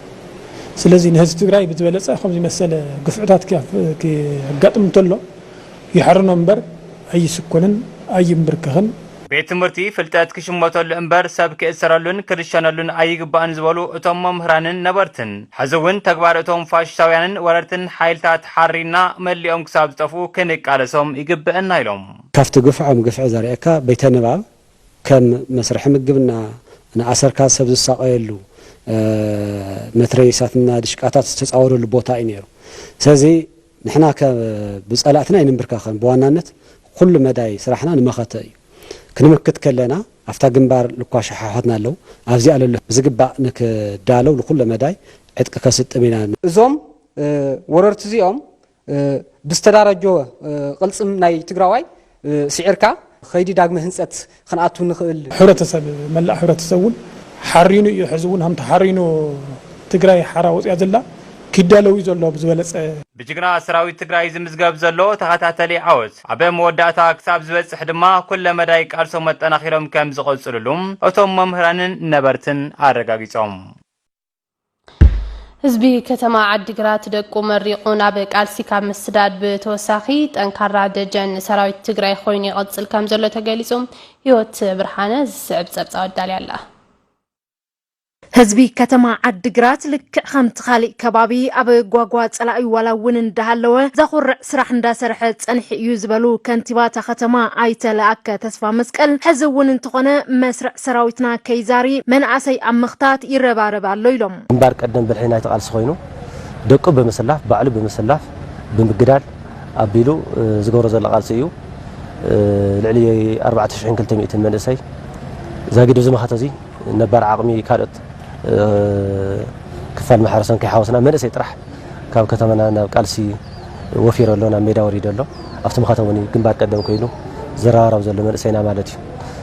ስለዚ ንህዝቢ ትግራይ ብዝበለፀ ከም ዝመሰለ ግፍዕታት ክያፍ- ክያጋጥም እንተሎ ይሓርኖ እምበር ኣይስኮንን ኣይንብርከኽን። ቤት ትምህርቲ ፍልጠት ክሽመተሉ እምበር ሰብ ክእሰረሉን ክርሸነሉን ኣይግባእን ዝበሉ እቶም መምህራንን ነበርትን፣ ሕዚ እውን ተግባር እቶም ፋሽስታውያንን ወረርትን ሓይልታት ሓሪና መሊኦም ክሳብ ዝጠፍኡ ክንቃለሶም ይግብእና ኢሎም። ካብቲ ግፍዖም ግፍዒ ዘርእየካ ቤተ ንባብ ከም መስርሒ ምግብና ንኣሰርካ ሰብ ዝሳቐየሉ መትረየሳትና ድሽቃታት ዝተፃወደሉ ቦታ እዩ ነይሩ። ስለዚ ንሕና ብፀላእትና ኣይንንብርከኸን። ብዋናነት ኩሉ መዳይ ስራሕና ንመኸተ እዩ። ክንምክት ከለና ኣብታ ግንባር ልኳ ሸሓሖትና ኣለዉ። ኣብዚኣ ለሎ ብዝግባእ ንክዳለው ንኩሎ መዳይ ዕጥቂ ከስጥም ኢና። እዞም ወረርቲ እዚኦም ብዝተዳረጆ ቅልፅም ናይ ትግራዋይ ስዒርካ ኸይዲ ዳግመ ህንፀት ክንኣቱ ንኽእል። ሕብረተሰብ መላእ ሕብረተሰብ እውን ሓሪኑ እዩ። ሕዚ እውን ሃምቲ ሓሪኑ ትግራይ ሓራ ወፅያ ዘላ ኪዳለው እዩ ዘሎ ብዝበለፀ። ብጅግና ሰራዊት ትግራይ ዝምዝገብ ዘሎ ተኸታተሊ ዓወት ኣብ መወዳእታ ክሳብ ዝበፅሕ ድማ ኩለ መዳይ ቃልሶም ኣጠናኺሮም ከም ዝቐፅልሉ እቶም መምህራንን ነበርትን ኣረጋጊፆም። ህዝቢ ከተማ ዓዲግራት ደቁ መሪቑ ናብ ቃልሲ ካብ ምስዳድ ብተወሳኺ ጠንካራ ደጀን ሰራዊት ትግራይ ኮይኑ ይቐፅል ከም ዘሎ ተገሊፁ። ህይወት ብርሃነ ዝስዕብ ፀብፃብ ኣዳልያ ኣላ። ህዝቢ ከተማ ዓዲግራት ልክዕ ከምቲ ካሊእ ከባቢ ኣብ ጓጓ ፀላኢ ዋላ እውን እንዳሃለወ ዘኹርዕ ስራሕ እንዳሰርሐ ፀኒሑ እዩ ዝበሉ ከንቲባ እታ ከተማ ኣይተ ለኣከ ተስፋ መስቀል፣ ሕዚ እውን እንተኾነ መስርዕ ሰራዊትና ከይዛሪ መናእሰይ ኣብ ምኽታት ይረባረብ ኣሎ ኢሎም። ግንባር ቀደም ብልሒ ናይቲ ቃልሲ ኮይኑ ደቁ ብምስላፍ ባዕሉ ብምስላፍ ብምግዳል ኣቢሉ ዝገብሮ ዘሎ ቃልሲ እዩ። ልዕሊ ኣርባዕተ ሽሕን ክልተ ሚእትን መንእሰይ ዛጊድ እዚ መኸተ እዚ ነባር ዓቕሚ ካልኦት ክፋል ማሕበረሰብ ከይሓወስና መንእሰይ ጥራሕ ካብ ከተማና ናብ ቃልሲ ወፊሩ ኣሎ፣ ናብ ሜዳ ወሪዱ ኣሎ። ኣብቲ መኸተ እውን ግንባር ቀደም ኮይኑ ዝረባረብ ዘሎ መንእሰይና ማለት እዩ።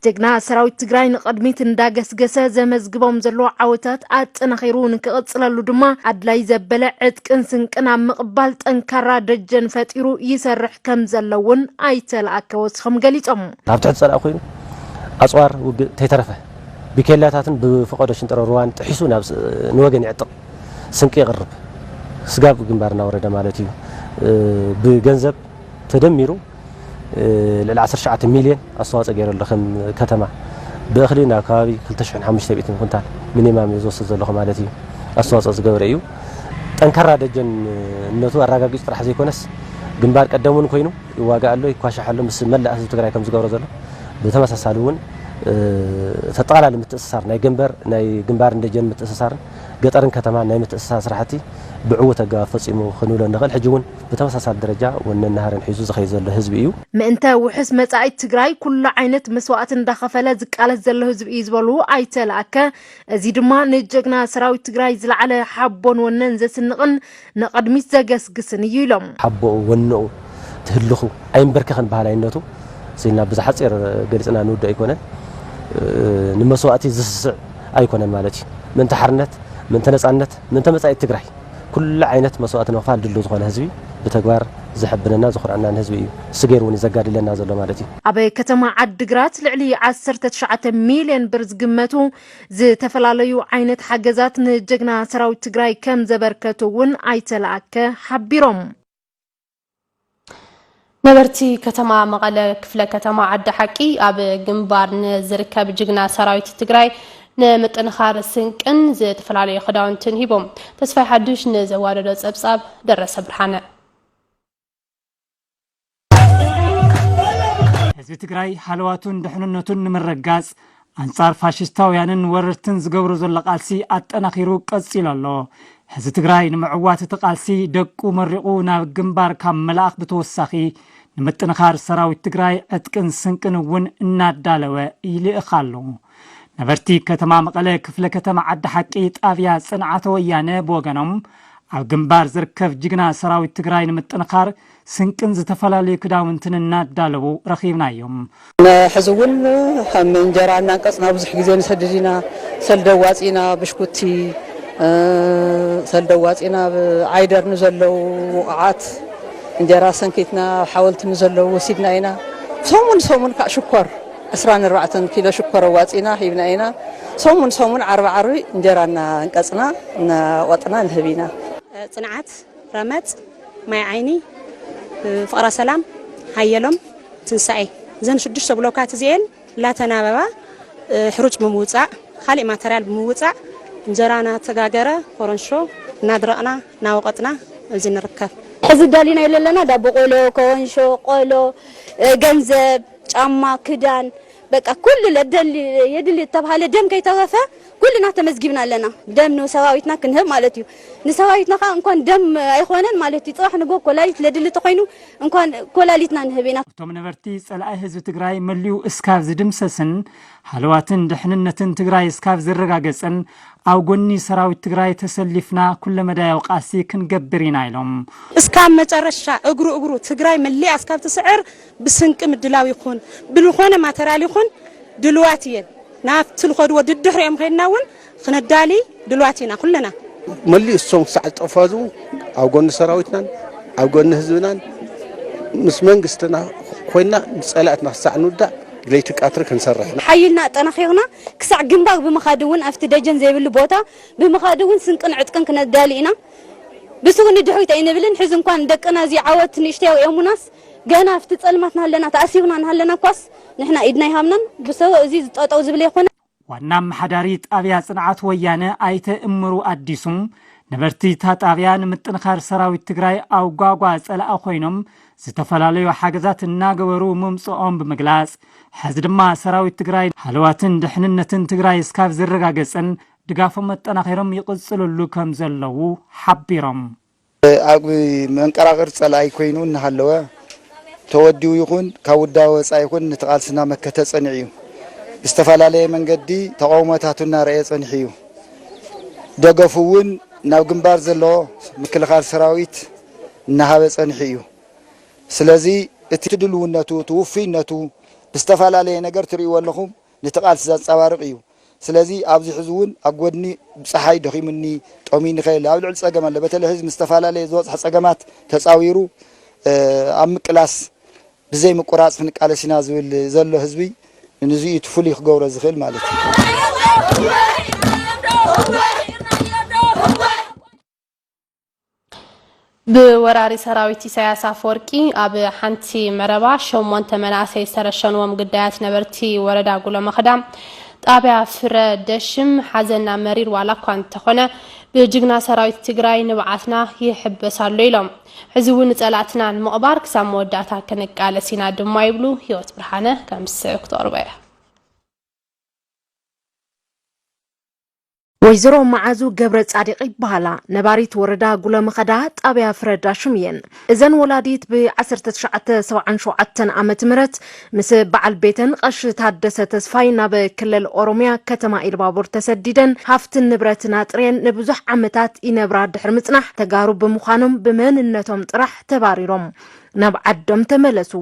ጀግና ሰራዊት ትግራይ ንቕድሚት እንዳገስገሰ ዘመዝግቦም ዘለዎ ዓወታት ኣጠናኺሩ ንክቕፅለሉ ድማ ኣድላይ ዘበለ ዕጥቅን ስንቅን ኣብ ምቕባል ጠንካራ ደጀን ፈጢሩ ይሰርሕ ከም ዘሎ እውን ኣይተለኣከ ወሲኾም ገሊፆም። ኣብ ትሕቲ ፀላኢ ኮይኑ ኣፅዋር ውግእ እንተይተረፈ ብኬላታትን ብፈቐዶ ሽንጥሮ ሩዋን ጥሒሱ ናብ ስ- ንወገን ይዕጥቕ፣ ስንቂ የቕርብ፣ ስጋብ ግንባር እናወረደ ማለት እዩ። ብገንዘብ ተደሚሩ ልዕሊ ዓሰርተ ትሽዓተ ሚልዮን ኣስተዋፅኦ ገይሩ ኣሎ። ከም ከተማ ብእኽሊ ናብ ከባቢ ክልተ ሽሕን ሓሙሽተ ሚእትን ኩንታል ሚኒማም እዩ ዝወስድ ዘለኹ ማለት እዩ። ኣስተዋፅኦ ዝገበረ እዩ። ጠንካራ ደጀንነቱ ኣረጋጊፁ ጥራሕ ዘይኮነስ ግንባር ቀደም እውን ኮይኑ ይዋጋእ ኣሎ፣ ይኳሻሕ ኣሎ፣ ምስ መላእ ህዝቢ ትግራይ ከም ዝገብሮ ዘሎ ብተመሳሳሊ እውን፣ እ፣ ተጠቓላሊ ምትእስሳር ናይ ግንባር፣ ናይ ግንባርን ደጀን ምትእስሳርን ገጠርን ከተማን ናይ ምትእስሳር ስራሕቲ ብዕዉት ኣገባብ ፈጺሙ ክንብሎ ንኽእል። ሕጂ እውን ብተመሳሳሊ ደረጃ ወነን ናህርን ሒዙ ዝኸይድ ዘሎ ህዝቢ እዩ። ምእንተ ውሑስ መጻኢት ትግራይ ኩሉ ዓይነት መስዋእቲ እንዳኸፈለ ዝቃለስ ዘሎ ህዝቢ እዩ ዝበሉ ኣይተ ለኣከ፣ እዚ ድማ ንጀግና ሰራዊት ትግራይ ዝለዓለ ሓቦን ወነን ዘስንቕን ንቕድሚት ዘገስግስን እዩ ኢሎም። ሓቦኡ፣ ወንኡ፣ ትህልኹ፣ ኣይንበርከኽን በሃላይነቱ ስኢልና ብዝሓፂር ገሊፅና ንውድእ ኣይኮነን። እ፣ ንመስዋእቲ ዝስስዕ ኣይኮነን ማለት እዩ። ምእንቲ ሓርነት፣ ምእንቲ ነፃነት፣ ምእንቲ መፃኢት ትግራይ ኩሉ ዓይነት መስዋእቲ ንምኽፋል ድሉው ዝኾነ ህዝቢ ብተግባር ዘሐብነና ዘኹርዐናን ህዝቢ እዩ። እሱ ገይሩ እውን እዩ ዘጋድለና ዘሎ ማለት እዩ። ኣብ ከተማ ዓድግራት ልዕሊ ዓሰርተ ትሽዓተ ሚልዮን ብር ዝግመቱ ዝተፈላለዩ ዓይነት ሓገዛት ንጀግና ሰራዊት ትግራይ ከም ዘበርከቱ እውን ኣይተ ለኣከ ሓቢሮም። ነበርቲ ከተማ መቐለ ክፍለ ከተማ ዓዲ ሓቂ ኣብ ግንባር ንዝርከብ ጅግና ሰራዊት ትግራይ ንምጥንኻር ስንቅን ዝተፈላለዩ ክዳውንትን ሂቦም። ተስፋይ ሓዱሽ ንዘዋደዶ ጸብጻብ ደረሰ ብርሃነ። ህዝቢ ትግራይ ሃለዋቱን ድሕንነቱን ንምርግጋጽ ኣንጻር ፋሽስታውያንን ወረርትን ዝገብሮ ዘሎ ቃልሲ ኣጠናኺሩ ቀጺሉ ኣሎ። ህዝቢ ትግራይ ንምዕዋት እቲ ቃልሲ ደቁ መሪቑ ናብ ግንባር ካብ ምልኣኽ ብተወሳኺ ንምጥንኻር ሰራዊት ትግራይ ዕጥቅን ስንቅን እውን እናዳለወ ይልእኽ ኣሎ። ነበርቲ ከተማ መቐለ ክፍለ ከተማ ዓዲ ሓቂ ጣብያ ጽንዓተ ወያነ ብወገኖም ኣብ ግንባር ዝርከብ ጅግና ሰራዊት ትግራይ ንምጥንኻር ስንቅን ዝተፈላለዩ ክዳውንትን እናዳለዉ ረኺብናዮም። ንሕዚ እውን ከም እንጀራ እናንቀፅና ብዙሕ ግዜ ንሰድድ ኢና። ሰልደ ዋፂና ብሽኩቲ፣ እ፣ ሰልደ ዋፂና ኣብ ዓይደር ንዘለዉ ውቑዓት እንጀራ ሰንኪትና፣ ኣብ ሓወልቲ ንዘለዉ ወሲድና ኢና። ሰሙን ሰሙን ከዓ ሽኮር ዕስራን ኣርባዕተን ኪሎ ሽኮር ኣዋፂና ሂብና ኢና። ሰሙን ሰሙን ዓርቢ ዓርቢ እንጀራ እናንቀፅና እናቆጥና ንህብ ኢና። ፅንዓት፣ ረመፅ፣ ማይ ዓይኒ፣ ፍቕረ ሰላም፣ ሓየሎም፣ ትንሳኤ፣ እዘን ሽዱሽተ ብሎካት እዚኤን ላተናበባ፣ ሕሩጭ ብምውፃእ፣ ካሊእ ማተርያል ብምውፃእ፣ እንጀራ እናተጋገረ፣ ኮረንሾ እናድረቕና እናወቐጥና ኣብዚ ንርከብ። ሕዚ ዳሊናዮ ዘለና ዳቦ ቆሎ፣ ኮረንሾ፣ ቆሎ፣ ገንዘብ፣ ጫማ፣ ክዳን፣ በቃ ኩሉ ለደሊ-፣ የድሊ እተባሃለ ደም ከይተረፈ ኩልና ተመዝጊብና ኣለና። ደም ንሰራዊትና ክንህብ ማለት እዩ። ንሰራዊትና ከዓ እንኳን ደም ኣይኾነን ማለት እዩ። ፅባሕ ንጎ ኮላሊት ለድሊ ተኾይኑ እንኳን ኮላሊትና ንህብ ኢና። እቶም ነበርቲ ጸላኢ ህዝቢ ትግራይ መሊኡ እስካብ ዝድምሰስን ሃለዋትን ድሕንነትን ትግራይ እስካብ ዝረጋገጽን ኣብ ጎኒ ሰራዊት ትግራይ ተሰሊፍና ኩለመዳያዊ ቃልሲ ክንገብር ኢና ኢሎም። እስካብ መጨረሻ እግሩ እግሩ ትግራይ መሊኣ እስካብ ትስዕር ብስንቂ ምድላው ይኹን ብልኾነ ማተርያል ይኹን ድልዋት እየን። ናብቲ ልኸድዎ ድድሕሪኦም ከይድና እውን ክነዳሊ ድልዋት ኢና ኩለና። መሊኡ እሶም ክሳዕ ዝጠፋዙ ኣብ ጎኒ ሰራዊትናን ኣብ ጎኒ ህዝብናን ምስ መንግስትና ኮይና ንጸላእትና ክሳዕ ንውዳእ ለይቲ ቀትሪ ክንሰርሕ ኢና። ሓይልና ኣጠናኺርና ክሳዕ ግንባር ብምኻድ እውን ኣብቲ ደጀን ዘይብሉ ቦታ ብምኻድ እውን ስንቅን ዕጥቅን ክነዳሊ ኢና። ብስሩ ንድሕሪት ኣይንብልን። ሕዚ እንኳን ደቅና እዚ ዓወት ንእሽተይ ኣውዒሙናስ ገና ኣብቲ ጸልማት ናሃለና ተኣሲርና ናሃለና እኳስ ንሕና ኢድና ኣይሃብናን። ብስሩ እዚ ጠጠው ዝብል ኣይኮነ። ዋና ኣመሓዳሪ ጣብያ ጽንዓት ወያነ ኣይተ እምሩ ኣዲሱ፣ ነበርቲ እታ ጣብያ ንምጥንኻር ሰራዊት ትግራይ ኣብ ጓጓ ጸላኢ ኮይኖም ዝተፈላለዩ ሓገዛት እናገበሩ ምምጽኦም ብምግላጽ፣ ሕዚ ድማ ሰራዊት ትግራይ ሃለዋትን ድሕንነትን ትግራይ እስካብ ዝረጋገጽን ድጋፎም ኣጠናኺሮም ይቕጽልሉ ከም ዘለዉ ሓቢሮም። ኣብ መንቀራቕር ጸላኢ ኮይኑ እናሃለወ፣ ተወዲኡ ይኹን ካብ ውዳበ ወጻኢ ይኹን ነቲ ቃልስና መከተ ጸኒዑ እዩ። ብዝተፈላለየ መንገዲ ተቃውሞታቱ እናረኣየ ጸኒሑ እዩ። ደገፉ እውን ናብ ግንባር ዘሎ ምክልኻል ሰራዊት እናሃበ ጸኒሑ እዩ። ስለዚ እቲ ድልውነቱ፣ እቲ ውፉይነቱ ብዝተፈላለየ ነገር ትርእይዎ ኣለኹም። ነቲ ቃልሲ ዘንጸባርቕ እዩ። ስለዚ ኣብዚ ሕዚ እውን ኣብ ጎድኒ ብጸሓይ ደኺሙኒ፣ ጠምዩኒ ከየለ ኣብ ልዕሊ ጸገም ኣሎ። በተለይ ሕዚ ምስ ዝተፈላለየ ዝበጽሐ ጸገማት ተጻዊሩ፣ እ፣ ኣብ ምቅላስ ብዘይ ምቁራጽ ክንቃለስ ኢና ዝብል ዘሎ ህዝቢ፣ ንዚ እዩ እቲ ፍሉይ ክገብሮ ዝኽእል ማለት እዩ። ብወራሪ ሰራዊት ኢሳያስ ኣፈወርቂ ኣብ ሓንቲ መረባ ሸሞንተ መናእሰይ ዝተረሸንዎም ግዳያት ነበርቲ ወረዳ ጉሎ መኽዳ ጣብያ ፍረ ደሽም ሓዘና መሪር ዋላ እኳ እንተኾነ ብጅግና ሰራዊት ትግራይ ንብዓትና ይሕበስ ኣሎ ኢሎም። ሕዚ እውን ንፀላእትና ንምቕባር ክሳብ መወዳእታ ክንቃለስ ኢና ድማ ይብሉ። ህይወት ብርሃነ ከም ዝስዕብ ክትቐርቦ እያ። ወይዘሮ መዓዙ ገብረ ጻዲቕ ይበሃላ። ነባሪት ወረዳ ጉለመኸዳ ጣብያ ፍረዳሽም እየን። እዘን ወላዲት ብ1977 ዓመት ምህረት ምስ በዓል ቤተን ቀሺ ታደሰ ተስፋይ ናብ ክልል ኦሮሚያ ከተማ ኢልባቡር ተሰዲደን ሃፍትን ንብረትን ኣጥርየን ንብዙሕ ዓመታት ይነብራ ድሕሪ ምጽናሕ ተጋሩ ብምዃኖም ብመንነቶም ጥራሕ ተባሪሮም ናብ ዓዶም ተመለሱ።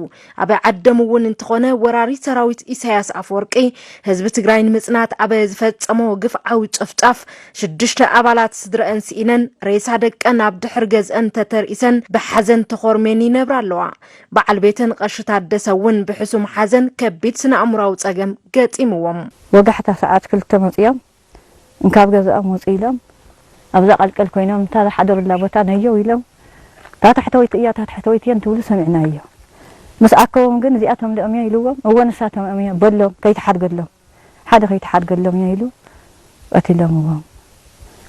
ኣብ ዓዶም እውን እንተኾነ ወራሪ ሰራዊት ኢሳያስ ኣፈወርቂ ህዝቢ ትግራይ ንምጽናት ኣብ ዝፈጸሞ ግፍዓዊ ጨፍጫፍ ሽዱሽተ ኣባላት ስድረአን ስኢነን ሬሳ ደቀን ኣብ ድሕሪ ገዝአን ተተርኢሰን ብሓዘን ተኾርሜን ይነብራ ኣለዋ። በዓል ቤተን ቀሺ ታደሰ እውን ብሕሱም ሓዘን ከቢድ ስነ ኣእምራዊ ጸገም ገጢምዎም። ወጋሕታ ሰዓት ክልተ መጺኦም እንካብ ገዛኦም ውፁ ኢሎም ኣብዛ ቀልቀል ኮይኖም እታ ዝሓደሩላ ቦታ ነየው ኢሎም እታ ታሕተወይቲ እያ እታ ታሕተወይቲ እየን ትብሉ ሰሚዕናዮ። ምስ ኣከቦም ግን እዚኣቶም ዶ እዮም ኢልዎም እወ ንሳቶም እዮም በሎም ከይትሓድገሎም ሓደ ከይትሓድገሎም እየ ኢሉ ቀቲሎምዎም።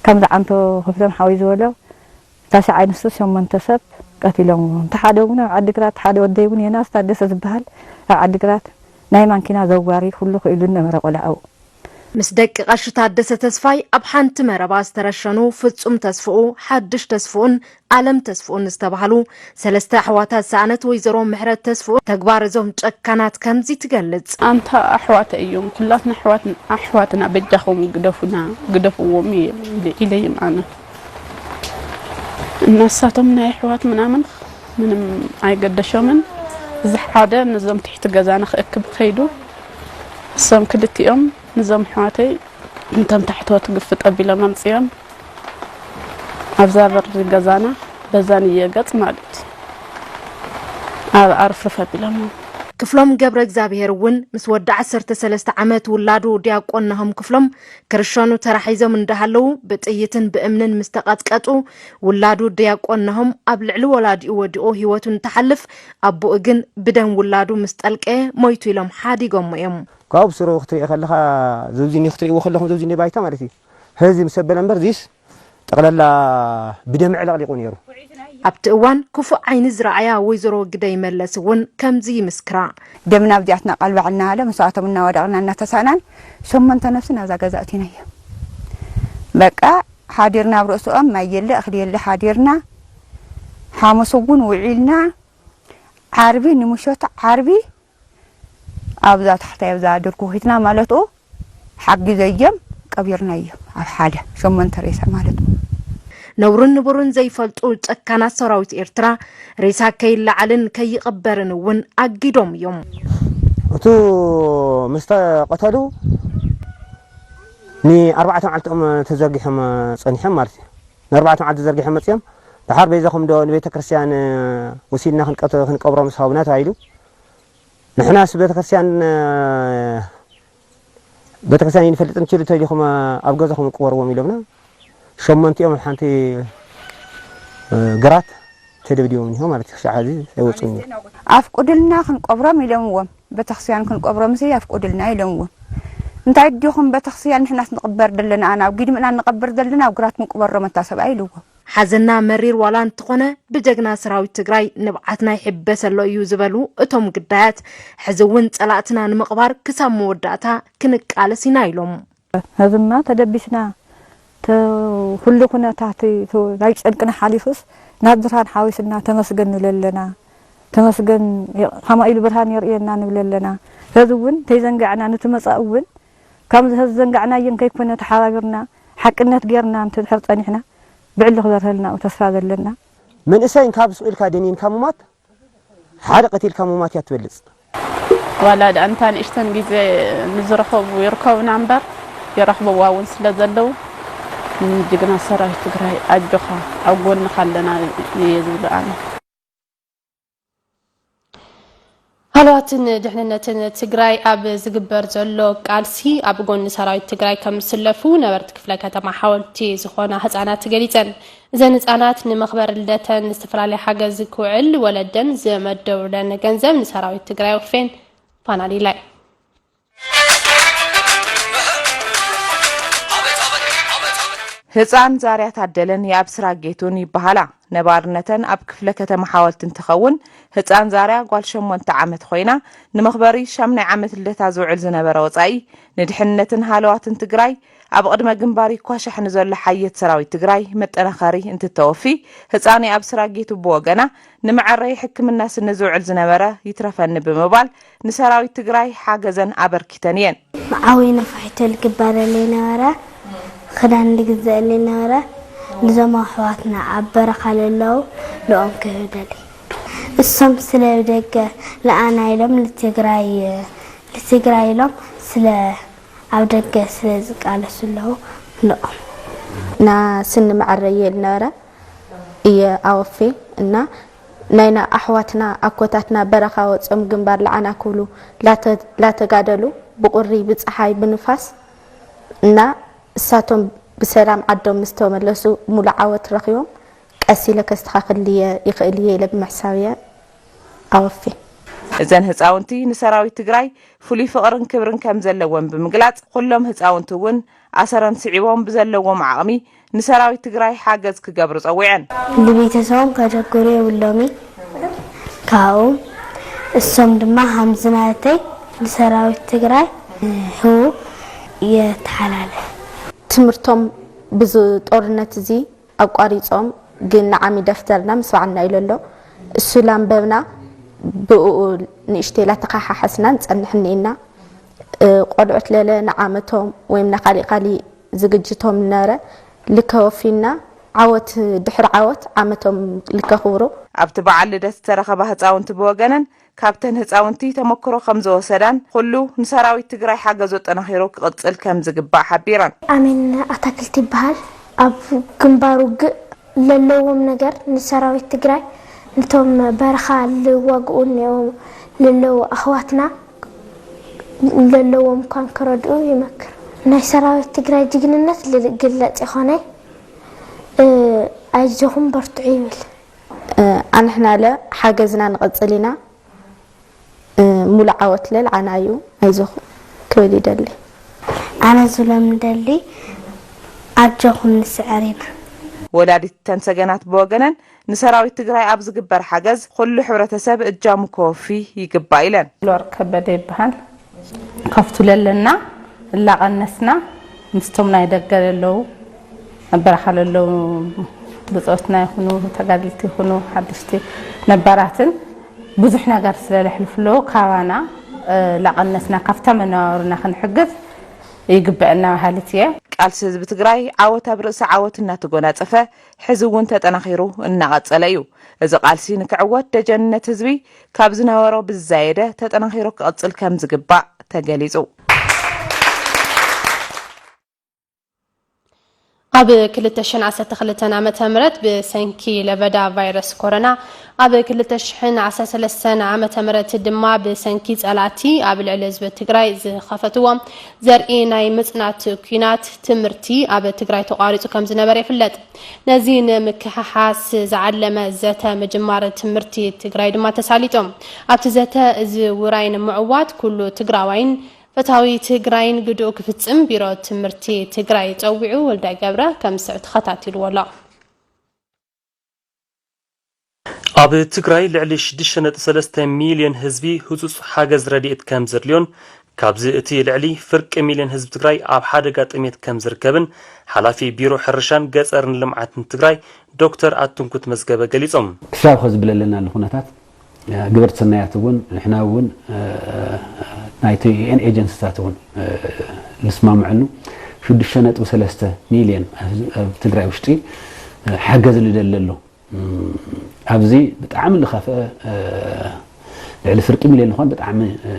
ከምዚ ዓንቶ ክፍሎም ሓወይ ዝበሎ ታሽዓይ ንሱ ሸሞንተ ሰብ ቀቲሎምዎም። እቲ ሓደ እውን ኣብ ዓዲግራት ሓደ ወደይ እውን ዮናስ ታደሰ ዝበሃል ኣብ ዓዲግራት ናይ ማንኪና ዘዋሪ ኩሉ ክኢሉ ነበረ ቆልዓኡ። ምስ ደቂ ቀሺ ታደሰ ተስፋይ ኣብ ሓንቲ መረባ ዝተረሸኑ ፍጹም ተስፍኡ፣ ሓድሽ ተስፍኡን ኣለም ተስፍኡን ዝተባህሉ ሰለስተ ኣሕዋታ ዝሰኣነት ወይዘሮ ምሕረት ተስፍኡ ተግባር እዞም ጨካናት ከምዚ ትገልጽ። ኣንታ ኣሕዋተ እዮም ኩላትና ኣሕዋትና በጃኹም ግደፉና ግደፍዎም ኢለይም ኣነ እናሳቶም ናይ ኣሕዋት ምናምን ምንም ኣይገደሾምን። እዚ ሓደ ነዞም ትሕቲ ገዛና ክእክብ ከይዱ እሶም ክልቲኦም ንዞም ኣሕዋተይ እንቶም ታሕተዎት ግፍጥ ኣቢሎም ኣምፅኦም ኣብዛ በሪ ገዛና በዛን እየገፅ ማለት ኣብ ኣርፍርፍ ኣቢሎም። ክፍሎም ገብረ እግዚኣብሔር እውን ምስ ወዲ ዓሰርተ ሰለስተ ዓመት ውላዱ ዲያቆን ናሆም ክፍሎም ክርሸኑ ተራሒዞም እንዳሃለዉ ብጥይትን ብእምንን ምስ ተቐጥቀጡ ውላዱ ዲያቆን ናሆም ኣብ ልዕሊ ወላዲኡ ወዲቑ ህይወቱ እንትሓልፍ ኣቦኡ ግን ብደም ውላዱ ምስ ጠልቀየ ሞይቱ ኢሎም ሓዲጎሞ እዮም። ካብ ስሩ ክትሪኦ ከለኻ ዘብዚኒ ክትሪእዎ ከለኹም ዘብዚኒ ባይታ ማለት እዩ። ህዚ ምስ ኣበለ እምበር ዚስ ጠቕላላ ብደም ዕለቕሊቑ ነይሩ። ኣብቲ እዋን ክፉእ ዓይኒ ዝረኣያ ወይዘሮ ግደይ መለስ እውን ከምዚ ይምስክራ። ደምና ኣብዚኣትና ቃል ባዕልና ኣለ ምስኣቶም እናወደቕና እናተሳእናን ሸሞንተ ነፍሲ ናብዛ ገዛ እቲናዮ። በቃ ሓዲርና ኣብ ርእስኦም ማይ የለ እኽሊ የለ ሓዲርና ሓሙስ እውን ውዒልና ዓርቢ ንምሸቱ ዓርቢ ኣብዛ ታሕታይ ኣብዛ ድርኩኺትና ማለትኡ ሓጊዘዮም ቀቢርናዮም ኣብ ሓደ ሸሞንተ ሬሳ ማለት እዩ። ነውርን ንቡርን ዘይፈልጡ ጨካናት ሰራዊት ኤርትራ ሬሳ ከይለዓልን ከይቕበርን እውን ኣጊዶም እዮም። እቱ ምስ ተቐተሉ ንኣርባዕተ መዓልቲ እዮም ተዘርጊሖም ጸኒሖም ማለት እዩ። ንኣርባዕተ መዓልቲ ተዘርጊሖም መጺኦም ድሓር በይዛኹም ዶ ንቤተ ክርስቲያን ወሲድና ክንቀብሮም ምስ ሃቡና ተባሂሉ ንሕናስ ቤተክርስትያን ቤተክርስትያን ይንፈልጥ እንችሉ ተሊኹም ኣብ ገዛኹም ቅበርዎም ኢሎምና ሸሞንቲኦም ኣብ ሓንቲ ግራት ተደብዲቦም እኒሆ ማለት እዩ። ክሻዕ ሕዚ ኣይወፁን እዮም። ኣፍቁድልና ክንቀብሮም ኢሎምዎም። ቤተክርስትያን ክንቀብሮም ሲ ኣፍቁድልና ኢሎምዎም። እንታይ ዲኹም ቤተክርስትያን ንሕናስ ንቅበር ዘለና ናብ ግድምና ንቀብር ዘለና ኣብ ግራት ንቅበሮ መታሰብኣ ኢልዎም። ሓዘና መሪር ዋላ እንተኾነ ብጀግና ሰራዊት ትግራይ ንብዓትና ይሕበሰሎ እዩ ዝበሉ እቶም ግዳያት፣ ሕዚ እውን ፀላእትና ንምቕባር ክሳብ መወዳእታ ክንቃለስ ኢና ኢሎም። ሕዝማ ተደቢስና ኩሉ ኩነታት ናይ ጨንቅና ሓሊፉስ ናብ ብርሃን ሓዊስና ተመስገን ንብል ኣለና። ተመስገን ከማኡ ኢሉ ብርሃን የርእየና ንብል ኣለና። ሕዚ እውን ተይዘንጋዕና ንቲ መፃኢ እውን ካብ ዝዘንጋዕናየን ከይኮነ ተሓባቢርና ሓቅነት ጌርና እንተድሕር ፀኒሕና ብዕሊ ክበርሀልና እዩ ተስፋ ዘለና። መንእሰይ እንካብ ስቕ ኢልካ ደኒንካ ምማት ሓደ ቀቲልካ ምማት እያ ትበልፅ። ዋላ ደኣ እንታ ንእሽተን ግዜ ንዝረኸቡ ይርከቡና እምበር ይረኽብዋ እውን ስለ ዘለዉ ንጅግና ሰራዊት ትግራይ ኣጆኻ ኣብ ጎንኻ ኣለና እየ ዝብል ኣነ። ሃለዋትን ድሕንነትን ትግራይ ኣብ ዝግበር ዘሎ ቃልሲ ኣብ ጎኒ ሰራዊት ትግራይ ከም ዝስለፉ ነበርቲ ክፍለ ከተማ ሓወልቲ ዝኾና ህፃናት ገሊፀን። እዘን ህፃናት ንመኽበሪ ልደተን ዝተፈላለየ ሓገዝ ክውዕል ወለደን ዝመደቡለን ገንዘብ ንሰራዊት ትግራይ ኣውፌን ፋና ሊላይ። ህፃን ዛርያ ታደለን የኣብስራ ጌቱን ይበሃላ። ነባርነተን ኣብ ክፍለ ከተማ ሓወልቲ እንትኸውን፣ ህፃን ዛርያ ጓል ሸሞንተ ዓመት ኮይና፣ ንመኽበሪ ሻምናይ ዓመት ልደታ ዝውዕል ዝነበረ ወፃኢ፣ ንድሕንነትን ሃለዋትን ትግራይ፣ ኣብ ቅድመ ግንባር ይኳሻሕ ንዘሎ ሓየት ሰራዊት ትግራይ መጠናኸሪ እንትተወፊ፣ ህፃን የኣብስራ ጌቱ ብወገና፣ ንመዐረይ ሕክምና ስኒ ዝውዕል ዝነበረ ይትረፈኒ ብምባል፣ ንሰራዊት ትግራይ ሓገዘን ኣበርኪተን እየን። መዓወይ ነፋሒቶ ልግበረለይ ነበረ፣ ክዳን ልግዘአለይ ነበረ። ንዞም ኣሕዋትና ኣብ በረኻ ለለዉ ንኦም ክህብደለይ። እሶም ስለ ደገ ለኣና ኢሎም ልትግራይ፣ ልትግራይ ኢሎም ስለ ኣብ ደገ ስለ ዝቃለሱ ኣለዉ ንኦም። ና ስኒ መዐረየ ልነበረ እየ ኣወፌ እና ናይና ኣሕዋትና ኣኮታትና በረኻ ወፂኦም ግንባር ለዓና ክብሉ ላተ-፣ ላተጋደሉ ብቁሪ ብፀሓይ ብንፋስ እና እሳቶም ብሰላም ዓዶም ምስ ተመለሱ ሙሉእ ዓወት ረኺቦም ቀስ ኢለ ከስተኻኽል እየ ይኽእል እየ ኢለ ብምሕሳብ እየ ኣወፌ። እዘን ህፃውንቲ ንሰራዊት ትግራይ ፍሉይ ፍቕርን ክብርን ከም ዘለወን ብምግላፅ፣ ኩሎም ህፃውንቲ እውን ኣሰረን ስዒቦም ብዘለዎም ዓቕሚ ንሰራዊት ትግራይ ሓገዝ ክገብሩ ፀዊዐን። ንቤተሰቦም ከደግሩ የብሎሚ። ካብኡ እሶም ድማ ሃምዝናተይ ንሰራዊት ትግራይ ህቡ የተሓላለ። ትምህርቶም ብዚ ጦርነት እዚ ኣቋሪጾም፣ ግን ንዓሚ ደፍተርና ምስ በዓልና ኢሉ ኣሎ። እሱ ላንበብና ብእኡ ንእሽተይ ላተኻሓሓስና ንጸንሕ እኒኤና። እ፣ ቆልዑት ለለ ንዓመቶም ወይም ንኻሊእ ካሊእ ዝግጅቶም ነረ ልከ ወፊና ዓወት ድሕሪ ዓወት ዓመቶም ልከ ክብሩ። ኣብቲ በዓል ልደት ዝተረኸባ ህፃውንቲ ብወገነን ካብተን ህፃውንቲ ተመክሮ ከም ዝወሰዳን ኩሉ ንሰራዊት ትግራይ ሓገዝ ኣጠናኺሩ ክቕፅል ከም ዝግባእ ሓቢረን። ኣሜን ኣታክልቲ ይበሃል። ኣብ ግንባር ውግእ ለለዎም ነገር ንሰራዊት ትግራይ፣ ነቶም በረኻ ልዋግኡ እኒኦ ለለዉ ኣሕዋትና ለለዎም እኳን ክረድኡ ይመክር። ናይ ሰራዊት ትግራይ ጅግንነት ልግለጽ ይኾነ፣ እ፣ ኣይዞኹም በርትዑ ይብል። እ፣ ኣንሕና ለ ሓገዝና ንቐጽል ኢና። እ፣ ሙሉእ ዓወት ለልዓና እዩ። ኣይዞኹም ክብል ይደሊ። ኣነ ዝብሎም ንደሊ፣ ኣጆኹም ንስዕር ኢና። ወላዲት ተን ሰገናት ብወገነን ንሰራዊት ትግራይ ኣብ ዝግበር ሓገዝ ኩሉ ሕብረተሰብ እጃሙ ከወፊ ይግባእ ኢለን። ሎር ከበደ ይበሃል። ከፍቱ ለለና እላቐነስና ምስቶም ናይ ደገ ለለዉ ኣብ በረኻ ለለዉ ብጾትና ይኹኑ ተጋድልቲ ይኹኑ ሓደሽቲ ነባራትን ብዙሕ ነገር ስለ ለሕልፉ ኣለዉ ካባና፣ እ፣ ላቐነስና ካብታ መነባብሮና ክንሕግዝ ይግበአና በሃሊት እየ። ቃልሲ ህዝቢ ትግራይ ዓወት ኣብ ርእሲ ዓወት እናተጎናጸፈ ሕዚ እውን ተጠናኺሩ እናቐጸለ እዩ። እዚ ቃልሲ ንክዕወት ደጀንነት ህዝቢ ካብ ዝነበሮ ብዝዛየደ ተጠናኺሩ ክቕጽል ከም ዝግባእ ተገሊጹ። ኣብ ክልተ ሽሕን ዓሰርተ ክልተን ዓመተ ምህረት ብሰንኪ ለበዳ ቫይረስ ኮሮና፣ ኣብ ክልተ ሽሕን ዓሰርተ ሰለስተን ዓመተ ምህረት ድማ ብሰንኪ ጸላእቲ ኣብ ልዕሊ ህዝቢ ትግራይ ዝኸፈትዎ ዘርኢ ናይ ምጽናት ኲናት ትምህርቲ ኣብ ትግራይ ተቋሪጹ ከም ዝነበረ ይፍለጥ። ነዚ ንምክሕሓስ ዝዓለመ ዘተ ምጅማር ትምህርቲ ትግራይ ድማ ተሳሊጦም። ኣብቲ ዘተ እዚ ውራይ ንምዕዋት ኩሉ ትግራዋይን ፈታዊ ትግራይን ግድኡ ክፍጽም ቢሮ ትምህርቲ ትግራይ ጸዊዑ። ወልዳይ ገብረ ከም ዝስዕብ ተኸታቲልዎ ኣሎ። ኣብ ትግራይ ልዕሊ ሽዱሽተ ነጥቢ ሰለስተ ሚልዮን ህዝቢ ህጹጽ ሓገዝ ረድኤት ከም ዘድልዮን ካብዚ እቲ ልዕሊ ፍርቂ ሚልዮን ህዝቢ ትግራይ ኣብ ሓደጋ ጥሜት ከም ዝርከብን ሓላፊ ቢሮ ሕርሻን ገጸርን ልምዓትን ትግራይ ዶክተር ኣትንኩት መዝገበ ገሊጾም። ክሻብ ኸዚ ብለለና ኣሎ ኩነታት፣ እ፣ ግበርቲ ሰናያት እውን ንሕና እውን፣ እ፣ ናይቲ ዩ ኤን ኤጀንሲታት እውን፣ እ፣ ልስማምዐሉ ሽዱሽተ ነጥቢ ሰለስተ ሚልዮን ኣብ ትግራይ ውሽጢ፣ እ፣ ሓገዝ ልደሊ ኣሎ። እም፣ ኣብዚ ብጣዕሚ ልኸፍአ፣ እ፣ ልዕሊ ፍርቂ ሚልዮን ዝኾን ብጣዕሚ፣ እ፣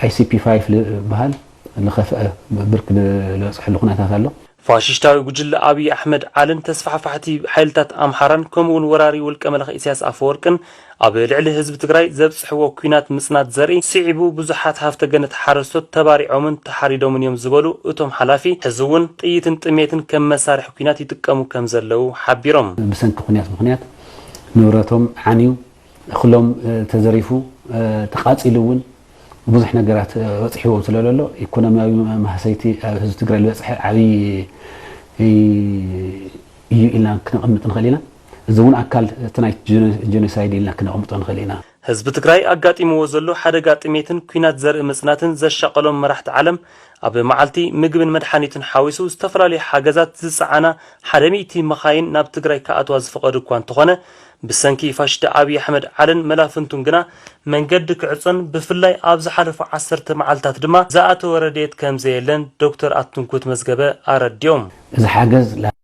ኣይ ሲ ፒ ፋይቭ ልበሃል ልኸፍአ ብርኪ ልበፅሐሉ ኩነታት ኣሎ። ፋሽስታዊ ጉጅለ ኣብይ ኣሕመድ ዓልን ተስፋሕፋሕቲ ሓይልታት ኣምሓራን ከምኡውን ወራሪ ውልቀ መላኺ ኢሳያስ ኣፈወርቅን ኣብ ልዕሊ ህዝቢ ትግራይ ዘብፅሕዎ ኲናት ምፅናት ዘርኢ ስዒቡ ብዙሓት ሃፍተ ገነት ሓረስቶት ተባሪዖምን ተሓሪዶምን እዮም ዝበሉ እቶም ሓላፊ፣ ሕዚ እውን ጥይትን ጥሜትን ከም መሳርሒ ኲናት ይጥቀሙ ከም ዘለዉ ሓቢሮም። ብሰንኪ ኲናት ምኽንያት ንብረቶም ዓንዩ፣ እኽሎም፣ እ፣ ተዘሪፉ፣ እ፣ ተቓጺሉ እውን ብዙሕ ነገራት፣ እ፣ በጺሕዎም ስለ ዘሎ ኢኮኖሚያዊ ማህሰይቲ ኣብ ህዝቢ ትግራይ ዝበጽሐ ዓብዪ እዩ ኢልና ክነቐምጥ ንኽእል ኢና። እዚ እውን ኣካል እቲ ናይ ጀኖ-፣ ጀኖሳይድ ኢልና ክነቐምጦ ንኽእል ኢና። ህዝቢ ትግራይ ኣጋጢምዎ ዘሎ ሓደጋ ጥሜትን ኲናት ዘርኢ ምጽናትን ዘሻቐሎም መራሕቲ ዓለም፣ ኣብ መዓልቲ ምግብን መድሓኒትን ሓዊሱ ዝተፈላለዩ ሓገዛት ዝጸዓና ሓደ ሚእቲ መኻይን ናብ ትግራይ ክኣትዋ ዝፈቐዱ እኳ እንተኾነ፣ ብሰንኪ ፋሽስት ኣብይ ኣሕመድ ዓልን መላፍንቱን ግና መንገዲ ክዕጾን፣ ብፍላይ ኣብ ዝሓለፉ ዓሰርተ መዓልታት ድማ ዝኣተወ ረድኤት ከም ዘየለን ዶክተር ኣትንኩት መዝገበ ኣረዲኦም። እዚ ሓገዝ ላ-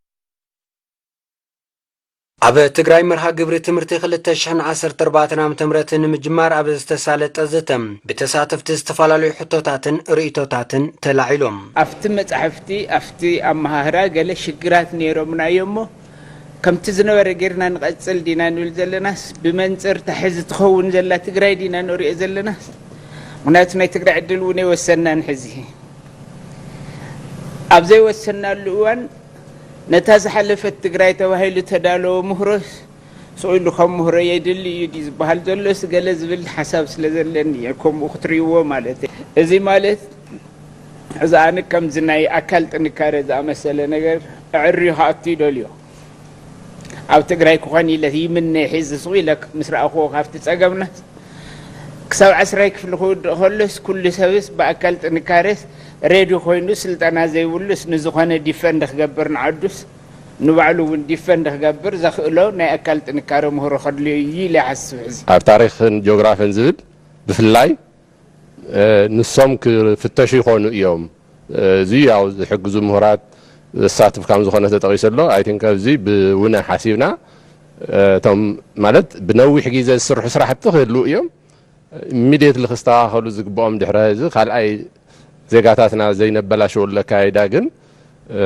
ኣብ ትግራይ መርሃ ግብሪ ትምህርቲ ክልተ ሽሕን ዓሰርተ ኣርባዕተን ዓመተ ምህረት ንምጅማር ኣብ ዝተሳለጠ ዘተ፣ ብተሳተፍቲ ዝተፈላለዩ ሕቶታትን ርእይቶታትን ተላዒሎም። ኣብቲ መጻሕፍቲ፣ ኣብቲ ኣመሃህራ ገለ ሽግራት ነይሮምና እዮም እሞ፣ ከምቲ ዝነበረ ጌርና ንቐጽል ዲና ንብል ዘለናስ፣ ብመንጽር እታ ሕዚ ትኸውን ዘላ ትግራይ ዲና ንሪኦ ዘለናስ? ምኽንያቱ ናይ ትግራይ ዕድል እውን ኣይወሰንናን። ሕዚ ኣብ ዘይወሰንናሉ እዋን፣ ነታ ዝሓለፈት ትግራይ ተባሂሉ ተዳለወ ምህሮስ፣ ስቕ ኢሉ ከም ምህሮ የድሊ እዩ ድዩ ዝበሃል ዘሎስ ገለ ዝብል ሓሳብ ስለ ዘለኒ እየ ከምኡ ክትርእይዎ ማለት እየ። እዚ ማለት፣ እዚ ኣነ ከምዚ ናይ ኣካል ጥንካሬ ዝኣመሰለ ነገር ኣዕርዩ ክኣቱ ይደልዮ። ኣብ ትግራይ ክኾን ኢለ ይምነ፣ ሕዚ ስቕ ኢለ ምስ ረኣኽዎ ካብቲ ጸገምና ክሳብ ዓስራይ ክፍሊ ክውድእ ከሎስ፣ ኩሉ ሰብስ ብኣካል ጥንካሬስ ሬዲ ኮይኑ፣ ስልጠና ዘይብሉስ ንዝኾነ ዲፈንድ ክገብር፣ ንዓዱስ ንባዕሉ እውን ዲፈንድ ክገብር ዘኽእሎ ናይ ኣካል ጥንካሬ ምህሮ ከድልዮ እዩ ኢለ ይሓስብ። ሕዚ ኣብ ታሪኽን ጂኦግራፍን ዝብል ብፍላይ፣ እ፣ ንሶም ክፍተሹ ይኾኑ እዮም። እዚ ያው ዝሕግዙ ምሁራት ዘሳትፍ ከም ዝኾነ ተጠቒሱ ኣሎ። ኣይ ቲንክ ኣብዚ ብውነ ሓሲብና፣ እ፣ እቶም ማለት ብነዊሕ ግዜ ዝስርሑ ስራሕቲ ክህልዉ እዮም። ኢሚድየትሊ ክስተኻኸሉ ዝግብኦም ድሕሪ እዚ ካልኣይ ዜጋታትና ዘይነበላሸወሉ ኣካይዳ ግን፣ እ፣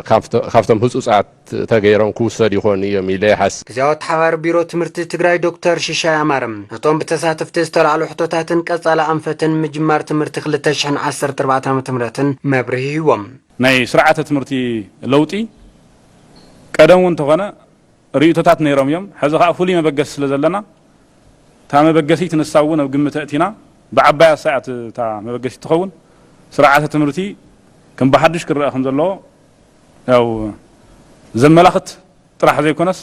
ካብቶ-፣ ካብቶም ህጹጻት ተገይሮም ክውሰዱ ይኾኑ እዮም ኢለ ይሓስብ። ግዝያዊ ኣተሓባሪ ቢሮ ትምህርቲ ትግራይ ዶክተር ሽሻይ ኣማረ፣ ነቶም ብተሳተፍቲ ዝተላዕሉ ሕቶታትን ቀጻሊ ኣንፈትን ምጅማር ትምህርቲ ክልተ ሽሕን ዓሰርተ ኣርባዕተን ዓመተ ምህረትን መብርሂ ሂቦም። ናይ ስርዓተ ትምህርቲ ለውጢ ቀደም እውን እንተኾነ ርእይቶታት ነይሮም እዮም። ሕዚ ኸዓ ፍሉይ መበገሲ ስለ ዘለና፣ እታ መበገሲት ንሳ እውን ኣብ ግምት ኣእቲና፣ ብዓባያ እሳ እያ እታ መበገሲት ትኸውን። ስርዓተ ትምህርቲ ከም ብሓድሽ ክረኣ ከም ዘለዎ ያው ዘመላኽት ጥራሕ ዘይኮነስ፣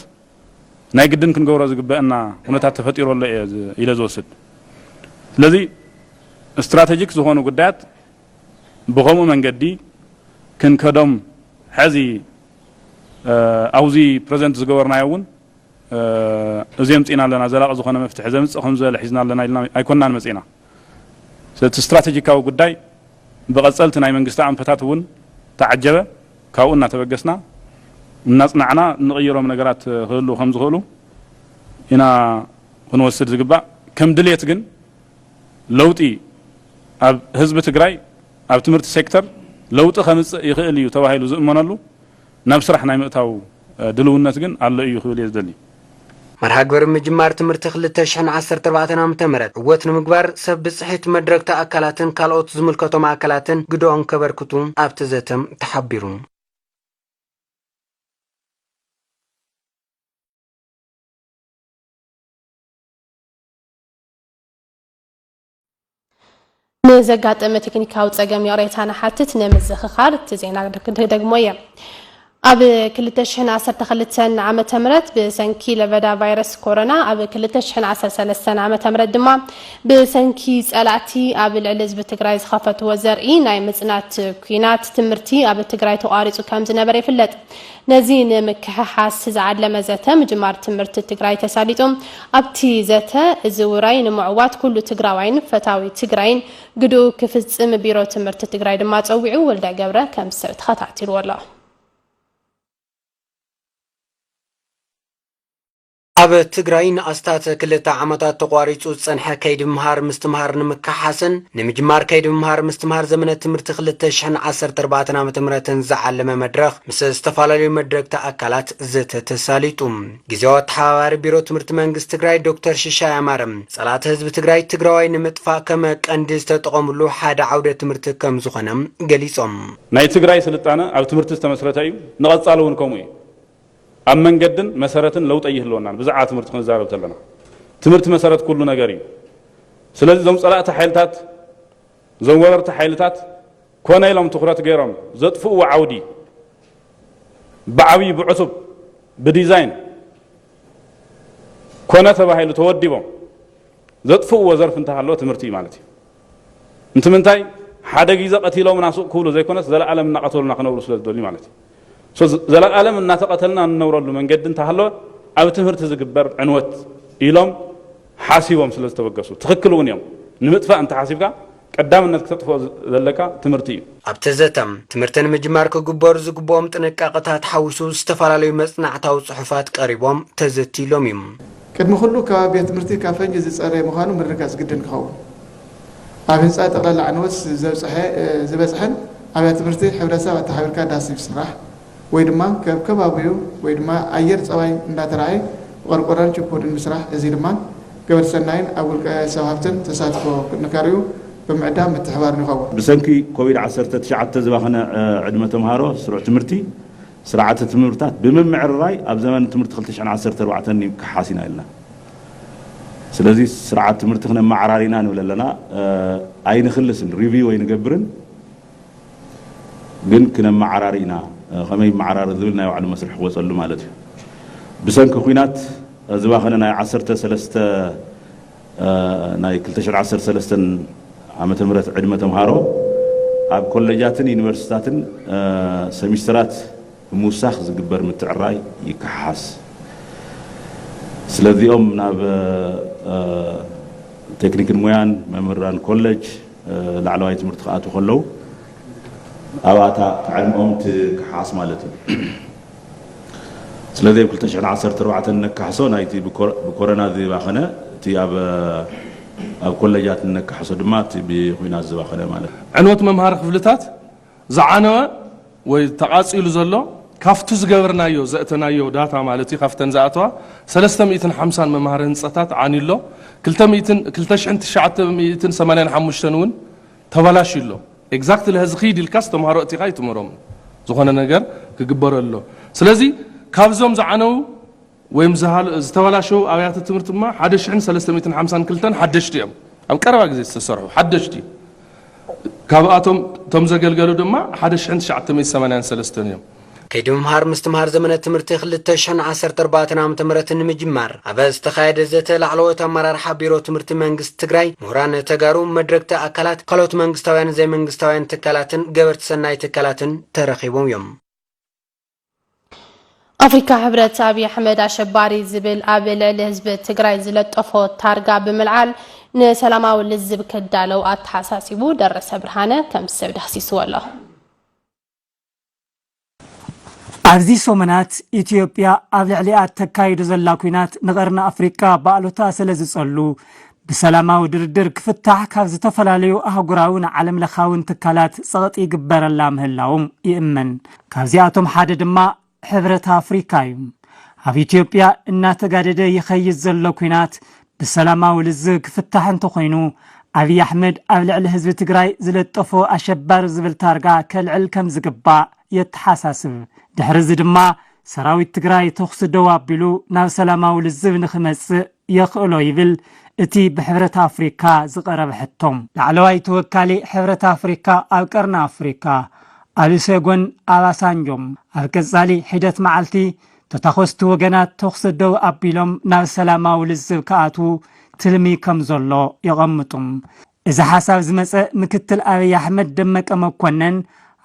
ናይ ግድን ክንገብሮ ዝግበአና ኩነታት ተፈጢሩ ኣሎ እየ ዝ-፣ ኢለ ዝወስድ። ስለዚ ስትራቴጂክ ዝኾኑ ጉዳያት ብኸምኡ መንገዲ ክንከዶም፣ ሕዚ፣ እ፣ ኣብዚ ፕረዘንት ዝገበርናዮ እውን፣ እ፣ እዚ ኣምጺእና ኣለና፣ ዘላቒ ዝኾነ መፍትሒ ዘምጽእ ከም ዝበለ ሒዝና ኣለና ኢልና ኣይኮንናን መጺእና። ስለዚ እቲ ስትራቴጂካዊ ጉዳይ ብቐጸልቲ ናይ መንግስቲ ኣንፈታት እውን ተዓጀበ፣ ካብኡ እናተበገስና፣ እናጽናዕና እንቕይሮም ነገራት ክህልዉ ከም ዝኽእሉ ኢና ክንወስድ ዝግባእ። ከም ድሌት ግን ለውጢ ኣብ ህዝቢ ትግራይ፣ ኣብ ትምህርቲ ሴክተር ለውጢ ከምጽእ ይኽእል እዩ ተባሂሉ ዝእመነሉ ናብ ስራሕ ናይ ምእታው፣ እ፣ ድልውነት ግን ኣሎ እዩ ክብል እየ ዝደሊ። መርሃ ግብሪ ምጅማር ትምህርቲ ክልተ ሽሕን ዓሰርተ ኣርባዕተን ዓመተ ምህረት ዕወት ንምግባር ሰብ ብጽሒት መድረግቲ ኣካላትን ካልኦት ዝምልከቶም ኣካላትን ግደኦም ከበርክቱ ኣብቲ ዘተ ተሓቢሩ። ንዘጋጠመ ቴክኒካዊ ጸገም ይቕሬታ ንሓትት። ንምዝኽኻር እቲ ዜና ክደግሞ እየ። ኣብ ክልተ ሽሕን ዓሰርተ ክልተን ዓመተ ምህረት ብሰንኪ ለበዳ ቫይረስ ኮሮና፣ ኣብ ክልተ ሽሕን ዓሰርተ ሰለስተን ዓመተ ምህረት ድማ ብሰንኪ ጸላእቲ ኣብ ልዕሊ ህዝቢ ትግራይ ዝኸፈትዎ ዘርኢ ናይ ምጽናት ኲናት፣ ትምህርቲ ኣብ ትግራይ ተቋሪጹ ከም ዝነበረ ይፍለጥ። ነዚ ንምክሕሓስ ዝዓለመ ዘተ ምጅማር ትምህርቲ ትግራይ ተሳሊጡ። ኣብቲ ዘተ፣ እዚ ውራይ ንምዕዋት ኩሉ ትግራዋይን ፈታዊ ትግራይን ግድኡ ክፍጽም ቢሮ ትምህርቲ ትግራይ ድማ ጸዊዑ። ወልደ ገብረ ከም ዝስዕብ ተኸታቲልዎ ኣሎ። ኣብ ትግራይ ንኣስታት ክልተ ዓመታት ተቋሪጹ ዝጸንሐ ከይዲ ምምሃር ምስትምሃር ንምክሓስን ንምጅማር ከይዲ ምምሃር ምስትምሃር ዘመነ ትምህርቲ ክልተ ሽሕን ዓሰርተ ኣርባዕተን ዓመተ ምህረትን ዝዓለመ መድረኽ ምስ ዝተፈላለዩ መድረግቲ ኣካላት ዘተ ተሳሊጡ። ግዝያዊ ኣተሓባባሪ ቢሮ ትምህርቲ መንግስቲ ትግራይ ዶክተር ሽሻይ ኣማረ፣ ጸላእቲ ህዝቢ ትግራይ ትግራዋይ ንምጥፋእ ከም ቀንዲ ዝተጠቐምሉ ሓደ ዓውደ ትምህርቲ ከም ዝኾነ ገሊጾም። ናይ ትግራይ ስልጣነ ኣብ ትምህርቲ ዝተመስረተ እዩ፣ ንቐጻሊ እውን ከምኡ እዩ። ኣብ መንገድን መሰረትን ለውጢ ኣይህልወናን፣ ብዛዕባ ትምህርቲ ክንዛረብ ተለና። ትምህርቲ መሰረት ኩሉ ነገር እዩ። ስለዚ እዞም ጸላእቲ ሓይልታት፣ እዞም ወረርቲ ሓይልታት ኮነ ኢሎም ትኹረት ገይሮም ዘጥፍእዎ ዓውዲ ብዓብዪ ብዕቱብ ብዲዛይን ኮነ ተባሂሉ ተወዲቦም ዘጥፍእዎ ዘርፊ እንተሃለወ ትምህርቲ እዩ ማለት እዩ። እንትምንታይ ሓደ ግዜ ቀቲሎምና ሱቕ ክብሉ ዘይኮነስ ዘለኣለም እናቐተሉና ክነብሩ ስለ ዝደልዩ ማለት እዩ። ሶ ዘ- ዘለኣለም እናተቐተልና እንነብረሉ መንገዲ እንተሃለወ ኣብ ትምህርቲ ዝግበር ዕንወት ኢሎም ሓሲቦም ስለ ዝተበገሱ ትኽክል እውን እዮም። ንምጥፋእ እንተሓሲብካ ቀዳምነት ክተጥፍኦ ዘለካ ትምህርቲ እዩ። ኣብቲ ዘተ፣ ትምህርቲ ንምጅማር ክግበሩ ዝግብኦም ጥንቃቐታት ሓዊሱ ዝተፈላለዩ መጽናዕታዊ ጽሑፋት ቀሪቦም ተዘቲሎም እዮም። ቅድሚ ኩሉ ካብ ቤት ትምህርቲ ካብ ፈንጂ ዝጸረየ ምዃኑ ምርግጋጽ ግድን ክኸውን። ኣብ ህንጻ ጠቕላላ ዕንወት ዘብጽሐ ዝበጽሐን ኣብያ ትምህርቲ ሕብረተሰብ ኣተሓቢርካ ዳስ ይስራሕ ወይ ድማ ከብ ከባቢኡ ወይ ድማ ኣየር ጸባይ እንዳተራኣየ ብቆርቆሮን ችፑድን ምስራሕ። እዚ ድማ ገበርቲ ሰናይን ኣብ ውልቀ ሰብ ሃብትን ተሳትፎ ንከርእዩ ብምዕዳም ምትሕባር ንኸውን። ብሰንኪ ኮቪድ ዓሰርተ ትሽዓተ ዝባኸነ ዕድመ ተምሃሮ ስሩዕ ትምህርቲ ስርዓተ ትምህርታት ብምምዕርራይ ኣብ ዘመን ትምህርቲ ክልተ ሽሕን ዓሰርተ ኣርባዕተን ክሓስ ኢና ኢልና። ስለዚ ስርዓት ትምህርቲ ክነመዓራሪና ንብል ኣለና። ኣይንክልስን ሪቪው ኣይንገብርን፣ ግን ክነመዓራሪ ኢና። ከመይ መዓራሪ ዝብል ናይ ባዕሉ መስርሕ ክወፀሉ ማለት እዩ። ብሰንኪ ኩናት ዝባኸነ ናይ ዓሰርተ ሰለስተ ናይ ክልተ ሽሕን ዓሰርተ ሰለስተን ዓመተ ምህረት ዕድመ ተምሃሮ ኣብ ኮሌጃትን ዩኒቨርሲቲታትን ሰሚስተራት ብምውሳኽ ዝግበር ምትዕራይ ይከሓስ። ስለዚኦም ናብ ቴክኒክን ሞያን መምህራን ኮሌጅ ላዕለዋይ ትምህርቲ ክኣትዉ ከለዉ ኣብኣታ ዕድመኦም ትከሓስ ማለት እዩ። ስለዚ ኣብ ክልተ ሽሕን ዓሰርተ ኣርባዕተን ነካሕሶ ናይቲ ብኮሮና ዝባኸነ እቲ ኣብ ኮለጃት ነካሕሶ ድማ እቲ ብኩናት ዝባኸነ ማለት እዩ። ዕንወት መምሃሪ ክፍልታት ዝዓነወ ወይ ተቓጺሉ ዘሎ ካብቲ ዝገበርናዮ ዘእተናዮ ዳታ ማለት እዩ። ካብተን ዝኣተዋ ሰለስተ ሚእትን ሓምሳን መምሃሪ ህንጸታት ዓንዩ ኣሎ። ክልተ ሚእትን ክልተ ሽሕን ትሽዓተ ሚእትን ሰማንያን ሓሙሽተን እውን ተበላሽዩ ኣሎ። ኤግዛክትሊ ሕዚ ኪድ ኢልካስ ተምሃሮ እቲኻ ኣይትምህሮም። ዝኾነ ነገር ክግበረሉ ኣሎ። ስለዚ ካብዞም ዝዓነው ወይም ዝተበላሸው ኣብያተ ትምህርቲ ድማ ሓደ ሽሕን ሰለስተ ሚእትን ሓምሳን ክልተን ሓደሽቲ እዮም። ኣብ ቀረባ ግዜ ዝተሰርሑ ሓደሽቲ። ካብኣቶም እቶም ዘገልገሉ ድማ ሓደ ሽሕን ትሽዓተ ሚእትን ሰማንያን ሰለስተን እዮም። ከይዲ ምምሃር ምስትምሃር ዘመነ ትምህርቲ ክልተ ሽሕን ዓሰርተ ኣርባዕተን ዓመተ ምህረት ንምጅማር ኣብ ዝተኻየደ ዘተ ላዕለዎት ኣመራርሓ ቢሮ ትምህርቲ መንግስቲ ትግራይ፣ ምሁራን ተጋሩ፣ መድረክቲ ኣካላት፣ ካልኦት መንግስታውያን ዘይመንግስታውያን ትካላትን ገበርቲ ሰናይ ትካላትን ተረኺቦም እዮም። ኣፍሪካ ህብረት ኣብይ ኣሕመድ ኣሸባሪ ዝብል ኣብ ልዕሊ ህዝቢ ትግራይ ዝለጠፎ ታርጋ ብምልዓል ንሰላማዊ ልዝብ ክዳለው ኣተሓሳሲቡ። ደረሰ ብርሃነ ከም ሰብ ዳህሲስዎ ኣሎ። ኣብዚ ሰሙናት ኢትዮጵያ ኣብ ልዕሊኣ ተካይዶ ዘላ ኲናት ንቐርኒ ኣፍሪቃ ባእሎታ ስለ ዝጸሉ ብሰላማዊ ድርድር ክፍታሕ ካብ ዝተፈላለዩ ኣህጉራውን ዓለም ለኻውን ትካላት ጸቕጢ ይግበረላ ምህላዎም ይእመን። ካብዚኣቶም ሓደ ድማ ሕብረት ኣፍሪካ እዩ። ኣብ ኢትዮጵያ እናተጋደደ ይኸይድ ዘሎ ኲናት ብሰላማዊ ልዝብ ክፍታሕ እንተኾይኑ ኣብይ ኣሕመድ ኣብ ልዕሊ ህዝቢ ትግራይ ዝለጠፎ ኣሸባሪ ዝብል ታርጋ ከልዕል ከም ዝግባእ የተሓሳስብ። ድሕሪ እዚ ድማ ሰራዊት ትግራይ ተኹሲ ደው ኣቢሉ ናብ ሰላማዊ ልዝብ ንኽመጽእ የኽእሎ ይብል እቲ ብሕብረት ኣፍሪካ ዝቐረበ ሕቶ። ላዕለዋይ ተወካሊ ሕብረት ኣፍሪካ ኣብ ቀርኒ ኣፍሪካ ኣሉሴጎን ኣባሳንጆም ኣብ ቀጻሊ ሒደት መዓልቲ ተታኾስቲ ወገናት ተኹሲ ደው ኣቢሎም ናብ ሰላማዊ ልዝብ ክኣትዉ ትልሚ ከም ዘሎ የቐምጡ። እዚ ሓሳብ ዝመጸ ምክትል ኣብይ ኣሕመድ ደመቀ መኮነን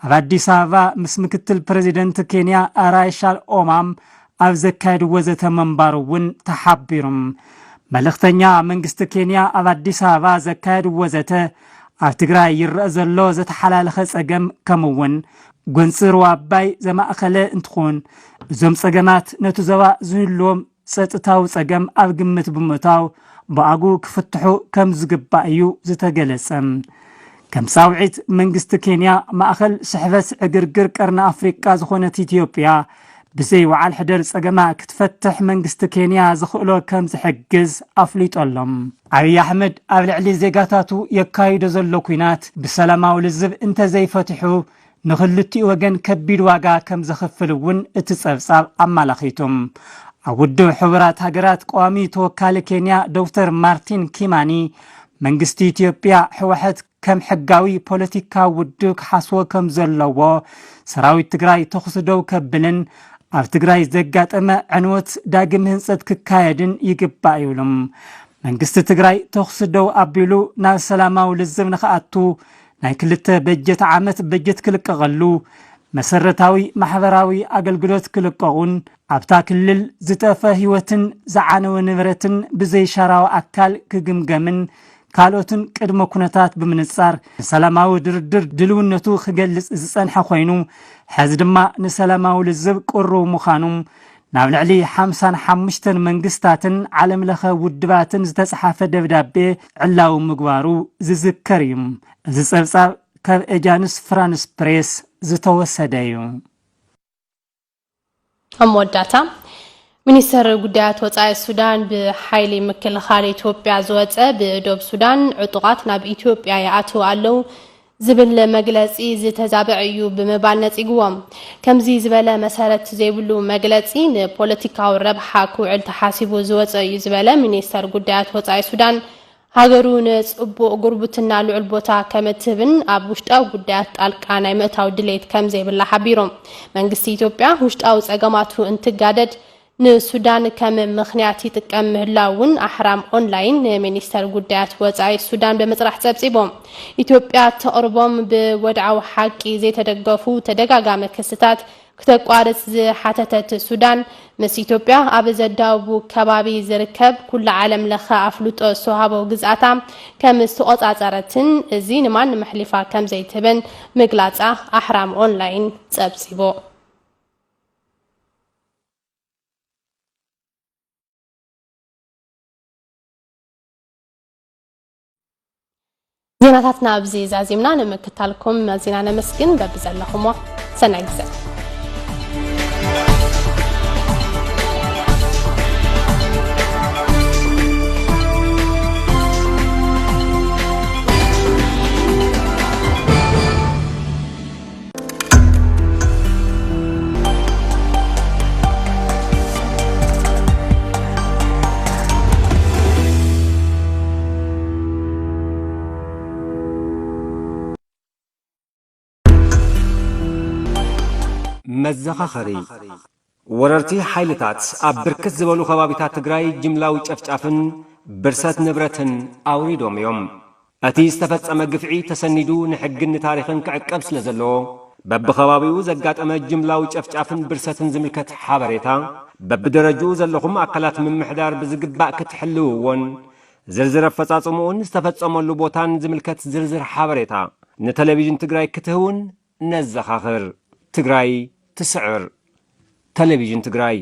ኣብ ኣዲስ ኣበባ ምስ ምክትል ፕረዚደንት ኬንያ ራይሻል ኦማም ኣብ ዘካየድዎ ዘተ ምንባሩ እውን ተሓቢሩ። መልእኽተኛ መንግስቲ ኬንያ ኣብ ኣዲስ ኣበባ ዘካየድዎ ዘተ ኣብ ትግራይ ይረአ ዘሎ ዘተሓላለኸ ጸገም ከምኡ እውን ጎንፂ ሩባ ኣባይ ዘማእኸለ እንትኾን እዞም ጸገማት ነቲ ዞባ ዝህልዎም ጸጥታዊ ጸገም ኣብ ግምት ብምእታው ብኣግኡ ክፍትሑ ከም ዝግባእ እዩ ዝተገለጸ። ከም ጻውዒት መንግስቲ ኬንያ ማእኸል ስሕበት ዕግርግር ቀርኒ ኣፍሪቃ ዝኾነት ኢትዮጵያ ብዘይ ወዓል ሕደር ጸገማ ክትፈትሕ መንግስቲ ኬንያ ዝኽእሎ ከም ዝሕግዝ ኣፍሊጦ ኣሎ። ኣብይ ኣሕመድ ኣብ ልዕሊ ዜጋታቱ የካይዶ ዘሎ ኲናት ብሰላማዊ ልዝብ እንተዘይፈትሑ ንኽልቲኡ ወገን ከቢድ ዋጋ ከም ዘኽፍል እውን እቲ ጸብጻብ ኣመላኺቱ። ኣብ ውድብ ሕቡራት ሃገራት ቀዋሚ ተወካሊ ኬንያ ዶክተር ማርቲን ኪማኒ መንግስቲ ኢትዮጵያ ህወሓት ከም ሕጋዊ ፖለቲካዊ ውድብ ክሓስቦ ከም ዘለዎ ሰራዊት ትግራይ ተኹሲ ደው ከብልን ኣብ ትግራይ ዘጋጠመ ዕንወት ዳግም ህንፀት ክካየድን ይግባእ ይብሉ። መንግስቲ ትግራይ ተኹሲ ደው ኣቢሉ ናብ ሰላማዊ ልዝብ ንኽኣቱ ናይ ክልተ በጀት ዓመት በጀት ክልቀቐሉ፣ መሰረታዊ ማሕበራዊ ኣገልግሎት ክልቀቑን ኣብታ ክልል ዝጠፈ ህይወትን ዝዓነወ ንብረትን ብዘይሻራዊ ኣካል ክግምገምን ካልኦትን ቅድመ ኩነታት ብምንጻር ንሰላማዊ ድርድር ድልውነቱ ክገልጽ ዝጸንሐ ኮይኑ፣ ሕዚ ድማ ንሰላማዊ ልዝብ ቅሩብ ምዃኑ ናብ ልዕሊ ሓምሳን ሓሙሽተን መንግስታትን ዓለም ለኸ ውድባትን ዝተጽሓፈ ደብዳቤ ዕላዊ ምግባሩ ዝዝከር እዩ። እዚ ጸብጻብ ካብ ኤጃንስ ፍራንስ ፕሬስ ዝተወሰደ እዩ። ኣብ መወዳእታ፣ ሚኒስተር ጉዳያት ወጻኢ ሱዳን፣ ብሓይሊ ምክልኻል ኢትዮጵያ ዝወጸ ብዶብ ሱዳን ዕጡቓት ናብ ኢትዮጵያ ይኣትዉ ኣለዉ ዝብል መግለጺ ዝተዛብዐ እዩ ብምባል ነጺግዎም። ከምዚ ዝበለ መሰረት ዘይብሉ መግለጺ ንፖለቲካዊ ረብሓ ክውዕል ተሓሲቡ ዝወጸ እዩ ዝበለ ሚኒስተር ጉዳያት ወጻኢ ሱዳን፣ ሃገሩ ንጽቡቕ ጉርብትና ልዑል ቦታ ከም እትህብን ኣብ ውሽጣዊ ጉዳያት ጣልቃ ናይ ምእታው ድሌት ከም ዘይብላ ሓቢሮም። መንግስቲ ኢትዮጵያ ውሽጣዊ ጸገማቱ እንትጋደድ ንሱዳን ከም ምኽንያት ይጥቀም ምህላው እውን ኣሕራም ኦንላይን ንሚኒስተር ጉዳያት ወጻኢ ሱዳን ብምጽራሕ ጸብጺቦም። ኢትዮጵያ ተቕርቦም ብወድዓዊ ሓቂ ዘይተደገፉ ተደጋጋሚ ክስታት ክተቋርጽ ዝሓተተት ሱዳን፣ ምስ ኢትዮጵያ ኣብ ዘዳውቡ ከባቢ ዝርከብ ኩሉ ዓለም ለኸ ኣፍልጦ ዝተዋህቦ ግዝኣታ ከም ዝተቖጻጸረትን እዚ ንማንም ኣሕሊፋ ከም ዘይትህብን ምግላጻ ኣሕራም ኦንላይን ጸብጺቡ። ዜናታትና ኣብዚ ዛዚምና። ንምክታልኩም ኣዚና ነመስግን። በብዘለኹሞ ሰናይ ግዜ። መዘኻኸሪ። ወረርቲ ሓይልታት ኣብ ብርክት ዝበሉ ከባቢታት ትግራይ ጅምላዊ ጨፍጫፍን ብርሰት ንብረትን ኣውሪዶም እዮም። እቲ ዝተፈጸመ ግፍዒ ተሰኒዱ ንሕግን ንታሪኽን ክዕቀብ ስለ ዘለዎ፣ በብኸባቢኡ ዘጋጠመ ጅምላዊ ጨፍጫፍን ብርሰትን ዝምልከት ሓበሬታ በብደረጅኡ ዘለኹም ኣካላት ምምሕዳር ብዝግባእ ክትሕልውዎን ዝርዝር ኣፈጻጽምኡን ዝተፈጸመሉ ቦታን ዝምልከት ዝርዝር ሓበሬታ ንቴሌቪዥን ትግራይ ክትህውን ነዘኻኽር። ትግራይ ትስዕር። ቴሌቪዥን ትግራይ።